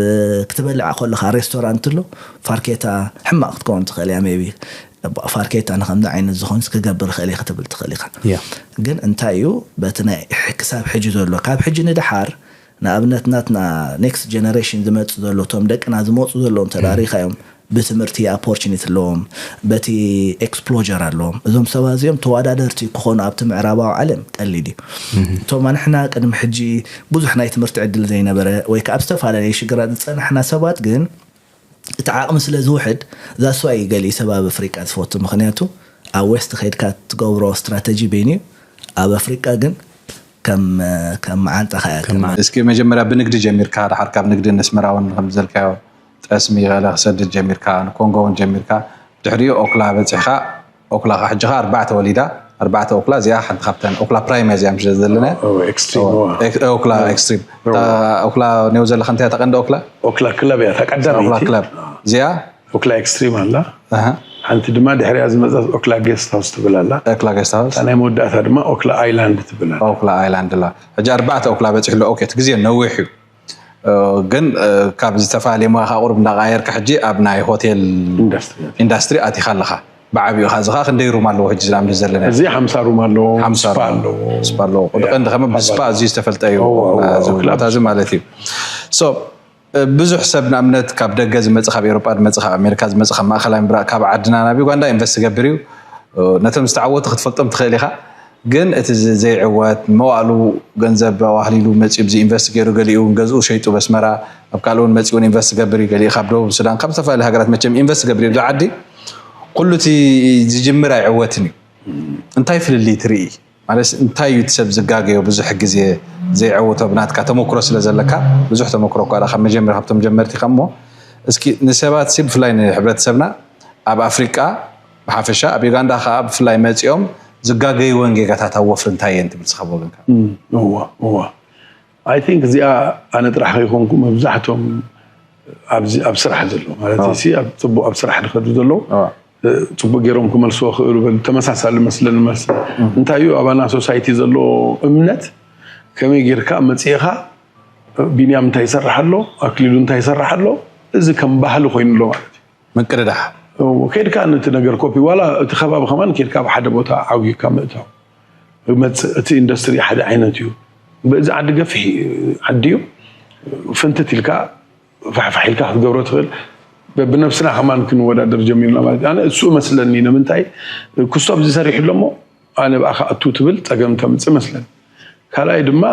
ክትበልዓ ኮለካ ሬስቶራንት ኣሎ። ፋርኬታ ሕማቅ ክትከውን ትኽእል እያ ሜቢ ፋርኬታ ንከምዚ ዓይነት ዝኾንስ ክገብር ይኽእል እየ ክትብል ትኽእል ኢኻ። ግን እንታይ እዩ በቲ ናይ ክሳብ ሕጂ ዘሎ ካብ ሕጂ ንድሓር ንኣብነት ናትና ኔክስት ጀነሬሽን ዝመፅ ዘሎ እቶም ደቅና ዝመፁ ዘለዎም ተዳሪኻዮም ብትምህርቲ ኣፖርቹኒቲ ኣለዎም በቲ ኤክስፕሎጀር ኣለዎም እዞም ሰባት እዚኦም ተወዳደርቲ ክኾኑ ኣብቲ ምዕራባዊ ዓለም ቀሊል እዩ። እቶም ኣንሕና ቅድሚ ሕጂ ብዙሕ ናይ ትምህርቲ ዕድል ዘይነበረ ወይ ከዓ ኣብ ዝተፈላለዩ ሽግራት ዝፀናሕና ሰባት ግን እቲ ዓቕሚ ስለ ዝውሕድ ዛስዋይ ገሊኡ ሰብ ኣብ ኣፍሪቃ ዝፈቱ ምክንያቱ ኣብ ዌስት ከይድካ ትገብሮ ስትራተጂ በይኑ እዩ ኣብ ኣፍሪቃ ግን ከም ከም መዓንጣኻ እያ ከም እስኪ መጀመርያ ብንግዲ ጀሚርካ ድሓር ካብ ንግዲ ነስመራ እውን ከም ዘልካዮ ጠስሚ ገለ ክሰድድ ጀሚርካ ንኮንጎ እውን ጀሚርካ ድሕሪኡ ኦክላ በፂሕካ ኦክላ ኸ ሕጂ ኸ ኣርባዕተ ወሊዳ ኣርባዕተ ኦክላ እዚኣ ሓንቲ ካብተን ኦክላ ፕራይም እያ እዚኣ ምሽ ዘለና ኦክላ ኤክስትሪም ኦክላ ኔው ዘለካ እንታይ ተቐንዲ ኦክላ ኦክላ ክለብ እያ ተቀዳመይቲ ኦክላ ክለብ እዚኣ ኦክላ ኤክስትሪም ኣላ ሓንቲ ድማ ድሕሪያ ዝመፀት ኦክላ ጌስት ሃውስ ትብል ኣላ ኦክላ ጌስት ሃውስ ናይ መወዳእታ ድማ ኦክላ ኣይላንድ ትብል ኣላ ኦክላ ኣይላንድ ኣላ ሕጂ ኣርባዕተ ኦክላ በፂሕሎ ኦኬ እቲ ግዜ ነዊሕ እዩ ግን ካብ ዝተፈላለየ ሞያኻ ቁሩብ እንዳቀያየርካ ሕጂ ኣብ ናይ ሆቴል ኢንዳስትሪ ኣቲኻ ኣለኻ ብዓብዩ ካ እዚ ከዓ ክንደይ ሩም ኣለዎ ሕጂ ዝናምኒ ዘለና እዚ ሓምሳ ሩም ኣለዎ ሓምሳ ስፓ ኣለዎ ስፓ ኣለዎ ቁድቀ እንድኸመ ብስፓ ኣዝዩ ዝተፈልጠ እዩ እዚ ቦታ እዚ ማለት እዩ ብዙሕ ሰብ ንኣብነት ካብ ደገ ዝመፅእ ካብ ኤሮጳ ዝመፅእ ካብ ኣሜሪካ ዝመፅእ ካብ ማእኸላይ ምብራቅ ካብ ዓድና ናብ ዩጋንዳ ኢንቨስት ዝገብር እዩ ነቶም ዝተዓወቱ ክትፈልጦም ትኽእል ኢኻ ግን እቲ ዘይዕወት መዋእሉ ገንዘብ ኣዋህሊሉ መፂኡ ብዚ ኢንቨስት ገይሩ ገሊኡ እውን ገዝኡ ሸይጡ በስመራ ኣብ ካልእ እውን መፂኡ እውን ኢንቨስት ገብር እዩ ገሊኡ ካብ ደቡብ ሱዳን ካብ ዝተፈላለዩ ሃገራት መቸም ኢንቨስት ገብር እዩ ኣብዚ ዓዲ ኩሉ እቲ ዝጅምር ኣይዕወትን እዩ እንታይ ፍልልይ ትርኢ ማለት እንታይ እዩ ሰብ ዝጋገዮ ብዙሕ ግዜ ዘይዕውቶ ብናትካ ተመክሮ ስለ ዘለካ ብዙሕ ተመክሮ እኳ ካብ መጀመር ካብቶም ጀመርቲ ከሞ እስኪ ንሰባት ሲ ብፍላይ ንሕብረተሰብና ኣብ ኣፍሪቃ ብሓፈሻ ኣብ ዩጋንዳ ከዓ ብፍላይ መፂኦም ዝጋገይወን ጌጋታት ኣብ ወፍሪ እንታይ እየን ትብል ስኻ ብወገንካ እዋ እዋ I think እዚኣ ኣነ ጥራሕ ከይኮንኩ መብዛሕቶም ኣብዚ ኣብ ስራሕ ዘሎ ማለት ሲ ኣብ ፅቡቅ ኣብ ስራሕ ዝኸዱ ዘለዉ ፅቡቅ ገይሮም ክመልስዎ ክእሉ በል ተመሳሳሊ መስለኒ መልሲ እንታይ እዩ ኣባና ሶሳይቲ ዘሎ እምነት ከመይ ጌርካ መፅእኻ ቢንያም እንታይ ይሰርሕ ኣሎ ኣክሊሉ እንታይ ይሰርሕ ኣሎ እዚ ከም ባህሊ ኮይኑ ኣሎ ማለት እዩ ምቅድዳሕ ከድካ ነቲ ነገር ኮፒ ዋላ እቲ ከባቢ ከማን ከድካ ኣብ ሓደ ቦታ ዓውይካ ምእታው መፅእ እቲ ኢንዱስትሪ ሓደ ዓይነት እዩ በዚ ዓዲ ገፊሕ ዓዲ እዩ ፍንትት ኢልካ ፋሕፋሕ ኢልካ ክትገብሮ ትኽእል በብነብስና ከማን ክንወዳደር ጀሚርና ማለት ኣነ እሱ መስለኒ ንምንታይ ክስቶ ኣብዚ ሰሪሑ ኣሎ ሞ ኣነ ብኣኻ ኣቱ ትብል ጸገም ተምጽእ መስለን። ካልኣይ ድማ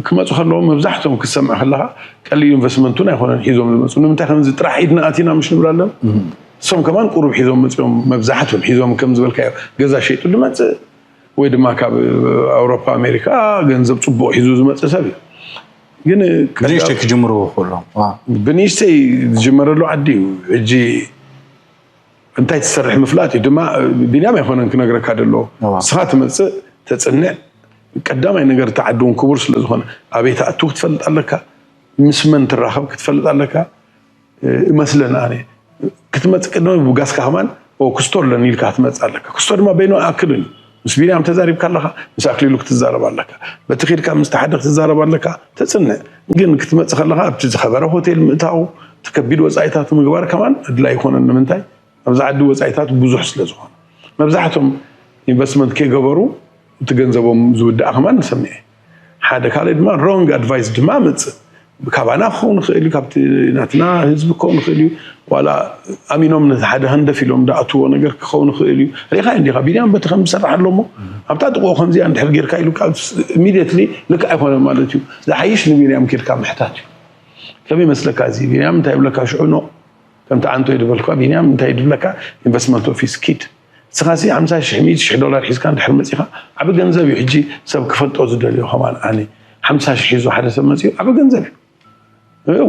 ክመፁ ከለዎም መብዛሕቶም ክትሰምዕ ከለካ ቀሊል ኢንቨስትመንቱን ኣይኮነን ሒዞም ዝመፁ። ንምንታይ ከምዚ ጥራሕ ኢድና ኣቲና ምሽ ንብላለና? እሶም ከማን ቁሩብ ሒዞም መፅኦም፣ መብዛሕቶም ሒዞም ከም ዝበልካዮ ገዛ ሸይጡ ዝመፅእ ወይ ድማ ካብ ኣውሮፓ ኣሜሪካ ገንዘብ ፅቡቅ ሒዙ ዝመፅእ ሰብ እዩ። ግን ብንእሽተይ ክጅምሩ ከሎ ብንእሽተይ ዝጅመረሉ ዓዲ እዩ። ሕጂ እንታይ ትሰርሕ ምፍላጥ እዩ ድማ። ቢንያም ኣይኮነን ክነግረካ ደሎ፣ ስኻ ትመፅእ፣ ተፅንዕ። ቀዳማይ ነገር እቲ ዓዲ እውን ክቡር ስለ ዝኾነ ኣበይ ትኣቱ ክትፈልጥ ኣለካ፣ ምስ መን ትራኸብ ክትፈልጥ ኣለካ። እመስለን ኣነ ክትመፅእ ቅድሚ ብጋስካ ከማን ክስቶ ኣለኒ ኢልካ ክትመፅእ ኣለካ። ክስቶ ድማ በይኑ ኣክልን ምስ ቢንያም ተዛሪብካ ኣለካ፣ ምስ ኣክሊሉ ክትዛረብ ኣለካ፣ በቲ ኪድካ ምስ ተሓደ ክትዛረብ ኣለካ። ተፅንዕ ግን ክትመፅእ ከለካ ኣብቲ ዝኸበረ ሆቴል ምእታው፣ እቲ ከቢድ ወፃኢታት ምግባር ከማን ኣድላይ ኣይኮነን። ንምንታይ ኣብዚ ዓዲ ወፃኢታት ብዙሕ ስለ ዝኾነ መብዛሕቶም ኢንቨስትመንት ከይገበሩ እቲ ገንዘቦም ዝውዳእ ከማን ንሰምዐ። ሓደ ካልእ ድማ ሮንግ ኣድቫይስ ድማ መፅእ። ካባና ክኸውን ይኽእል እዩ፣ ካብቲ ናትና ህዝቢ ክኸውን ይኽእል እዩ፣ ዋላ ኣሚኖም ነቲ ሓደ ሃንደፍ ኢሎም ዝኣትዎ ነገር ክኸውን ይኽእል እዩ። ሪኢኻ እንዲኻ ቢንያም በቲ ከም ዝሰርሕ ኣሎ እሞ ኣብታ ጥቕኡ ከምዚኣ እንድሕር ጌርካ ኢሉ ኢሚድየትሊ ልክዕ ኣይኮነን ማለት እዩ። ዝሓይሽ ንቢንያም ኬድካ ምሕታት እዩ። ከመይ ይመስለካ እዚ ቢንያም እንታይ ይብለካ ሽዑ ኖ ከምቲ ዓንቶ ይድበልኳ ቢንያም እንታይ ይድብለካ ኢንቨስትመንት ኦፊስ ኪድ ንስኻሲ ሓምሳ ሽሕ ሚእቲ ሽሕ ዶላር ሒዝካ እንድሕር መፂኻ ዓቢ ገንዘብ እዩ። ሕጂ ሰብ ክፈልጦ ዝደልዮ ከማን ኣነ ሓምሳ ሽሕ ሒዙ ሓደ ሰብ መፂኡ ዓቢ ገንዘብ እዩ።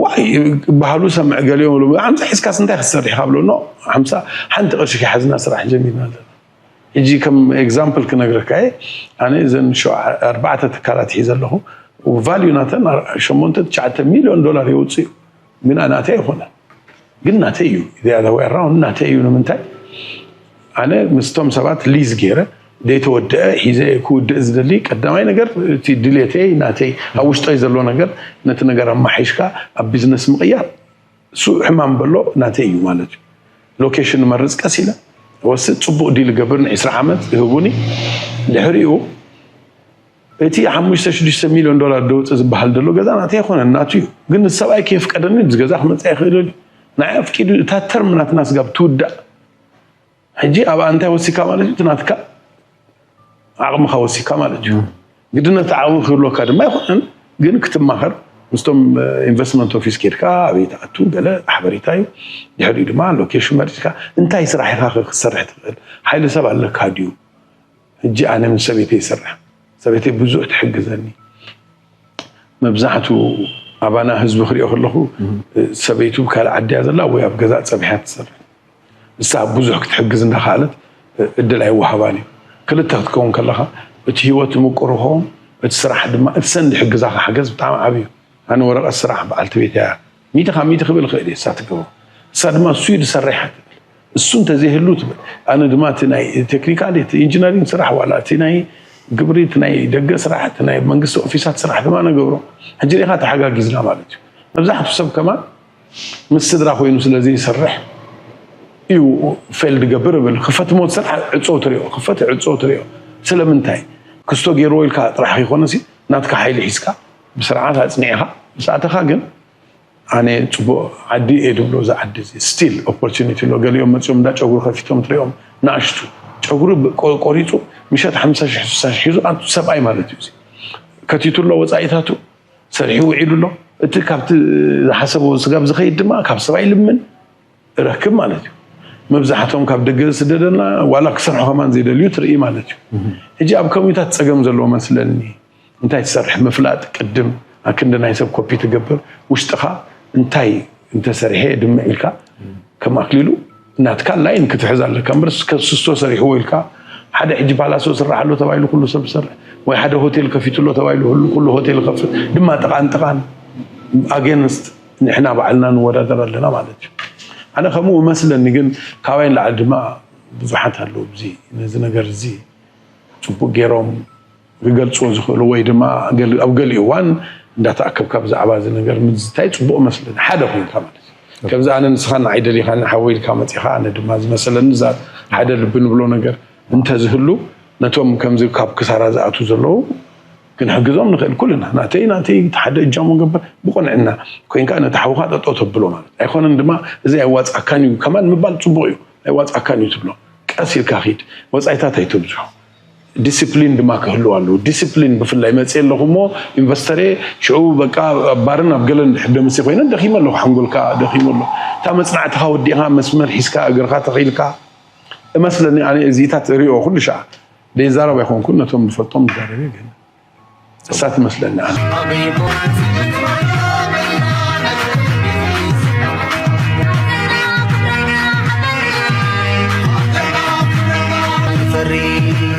ዋይ ባህሉ ሰምዕ ገሊኦም ሉ ሓምሳ ሒዝካስ እንታይ ክትሰርሕ ኢኻ ብሎ ኖ ሓምሳ ሓንቲ ቅርሺ ከይሓዝና ስራሕ ጀሚርና ኣለና። ሕጂ ከም ኤግዛምፕል ክነግረካ እየ ኣነ እዘን ኣርባዕተ ትካላት ሒዘ ኣለኹ ቫልዩ ናተን ሸሞንተ ትሽዓተ ሚልዮን ዶላር የውፅእ እዩ። ግን ናተይ ኣይኮነን ግን ናተይ እዩ። ራውንድ ናተይ እዩ። ንምንታይ ኣነ ምስቶም ሰባት ሊዝ ገይረ ዘይተወደአ ሒዘ ክውድእ ዝደሊ ቀዳማይ ነገር እቲ ድሌተይ ናተይ ኣብ ውሽጠይ ዘሎ ነገር ነቲ ነገር ኣማሓይሽካ ኣብ ቢዝነስ ምቕያር እሱ ሕማም በሎ ናተይ እዩ ማለት እዩ። ሎኬሽን መርፅ ቀስ ኢለ ወስድ ፅቡቅ ዲል ገብር ን20 ዓመት ይህቡኒ ድሕሪኡ እቲ ሓሙሽተ ሽዱሽተ ሚልዮን ዶላር ደውፅእ ዝበሃል ዘሎ ገዛ ናተይ ኣይኮነን ናቱ እዩ። ግን ንሰብኣይ ከየፍቀደኒ እዚ ገዛ ክመፅእ ኣይኽእልን እዩ። ንዓይ ኣፍቂዱ እታ ተርም ናትና ስጋብ ትውዳእ ሕጂ ኣብኣ እንታይ ወሲካ ማለት እዩ እቲ ናትካ ዓቕምኻ ወሲካ ማለት እዩ። ግድነት ዓቕሚ ክህልወካ ድማ ኣይኮነን ግን ክትማኸር ምስቶም ኢንቨስትመንት ኦፊስ ኬድካ ኣበይ ትኣቱ ገለ ሓበሬታ እዩ። ድሕሪኡ ድማ ሎኬሽን መሪፅካ እንታይ ስራሕ ኢኻ ክትሰርሕ ትኽእል ሓይሊ ሰብ ኣለካ ድዩ? ሕጂ ኣነ ምስ ሰበይተይ ይሰርሕ ሰበይተይ ብዙሕ ትሕግዘኒ። መብዛሕቱ ኣባና ህዝቢ ክሪኦ ከለኹ ሰበይቱ ካልእ ዓዲ እያ ዘላ ወይ ኣብ ገዛ ፀብሕያ ትሰርሕ ንሳ ብዙሕ ክትሕግዝ እንዳኸኣለት እድል ኣይወሃባን እዩ። ክልተ ክትከውን ከለኻ እቲ ህይወት ምቁር ይኸውን እቲ ስራሕ ድማ እቲ ሰንድ ሕግዛኻ ሓገዝ ብጣዕሚ ዓብዩ። ኣነ ወረቐት ስራሕ በዓልቲ ቤት እያ ሚእቲ ካብ ሚእቲ ክብል ይኽእል እየ እሳ ትገብሮ እሳ ድማ እሱ እዩ ዝሰርሕ እያ ትብል እሱ እንተዘይህሉ ትብል ኣነ ድማ እቲ ናይ ቴክኒካል እቲ ኢንጂነሪንግ ስራሕ ዋላ እቲ ናይ ግብሪ እቲ ናይ ደገ ስራሕ እቲ ናይ መንግስቲ ኦፊሳት ስራሕ ድማ ነገብሮ ሕጂ ሪኢኻ ተሓጋጊዝና ማለት እዩ መብዛሕቱ ሰብ ከማን ምስ ስድራ ኮይኑ ስለ ዘይሰርሕ እዩ ፌል ዝገብር እብል ክፈት ሞት ስራሕ ዕፀው ትሪኦ ክፈት ዕፀው ትሪኦ ስለምንታይ ክስቶ ገይርዎ ኢልካ ጥራሕ ከይኮነሲ ናትካ ሓይሊ ሒዝካ ብስርዓት ኣፅኒዕኻ ምስ ኣተኻ ግን ኣነ ፅቡቅ ዓዲ እየ ድብሎ እዚ ዓዲ እዚ still opportunity ኣሎ ገሊኦም መፂኦም እንዳ ጨጉሪ ከፊቶም ትሪኦም ንኣሽቱ ጨጉሪ ቆሪፁ ምሸት ሓምሳ ሽሕ ስሳ ሽሕ ሒዙ ኣቱ ሰብኣይ ማለት እዩ ከቲቱ ኣሎ ወፃኢታቱ ሰሪሑ ውዒሉ ኣሎ እቲ ካብቲ ዝሓሰቦ ስጋብ ዝኸይድ ድማ ካብ ሰብኣይ ልምን ረክብ ማለት እዩ መብዛሕቶም ካብ ደገ ዝስደደና ዋላ ክሰርሑ ከማን ዘይደልዩ ትርኢ ማለት እዩ ሕጂ ኣብ ከምታት ፀገም ዘለዎ መስለኒ እንታይ ትሰርሕ ምፍላጥ ቅድም ኣክንዲ ናይ ሰብ ኮፒ ትገብር ውሽጥኻ እንታይ እንተሰሪሐ ድምዕ ኢልካ ከም ኣክሊሉ ናትካ ላይን ክትሕዝ ኣለካ እምበር ከስስቶ ሰሪሕዎ ኢልካ ሓደ ሕጂ ፓላሶ ስራሕ ኣሎ ተባሂሉ ኩሉ ሰብ ዝሰርሕ ወይ ሓደ ሆቴል ከፊቱ ኣሎ ተባሂሉ ኩሉ ሆቴል ከፍት ድማ ጥቃን ጥቃን ኣጌንስት ንሕና ባዕልና ንወዳደር ኣለና ማለት እዩ ኣነ ከምኡ መስለኒ ግን ካባይ ንላዕሊ ድማ ብዙሓት ኣለዉ እዚ ነዚ ነገር እዚ ፅቡቅ ገይሮም ክገልፅዎ ዝኽእሉ ወይ ድማ ኣብ ገሊኡ እዋን እንዳተኣከብካ ብዛዕባ እዚ ነገር ምዝታይ ፅቡቅ መስለኒ ሓደ ኮይንካ ማለት እዩ ከምዚ ኣነ ንስኻ ንዓይ ደሊኻ ንሓወይ ኢልካ መፂኻ ኣነ ድማ ዝመሰለኒ እዛ ሓደ ልቢ ንብሎ ነገር እንተዝህሉ ነቶም ከምዚ ካብ ክሳራ ዝኣትዉ ዘለዉ ክንሕግዞም ንኽእል ኩልና ናተይ ናተይ ሓደ እጃሙ ገበር ብቕንዕና ኮይንካ ነቲ ሓውኻ ጠጠው ተብሎ ማለት ኣይኮነን ድማ እዚ ኣይዋፅኣካን እዩ ከማን ምባል ፅቡቅ እዩ ኣይዋፅኣካን እዩ ትብሎ ቀስ ኢልካ ኺድ ወፃኢታት ኣይተብዝሑ ዲስፕሊን ድማ ክህልው ኣለዎ። ዲስፕሊን ብፍላይ መፅእ ኣለኹ እሞ ኢንቨስተር ሽዑ በቃ ኣብ ባርን ኣብ ገለን ድሕር ደምሲ ኮይነ ደኺመ ኣለኹ፣ ሓንጎልካ ደኺሙ ኣሎ። እታ መፅናዕትኻ ወዲእኻ መስመር ሒዝካ እግርኻ ተኺልካ እመስለኒ። ኣነ እዚታት እሪኦ ኩሉ ሻዕ ዘይዛረብ ኣይኮንኩን፣ ነቶም ዝፈልጦም ዝዛረብ ግን እሳ ትመስለኒ ኣነ።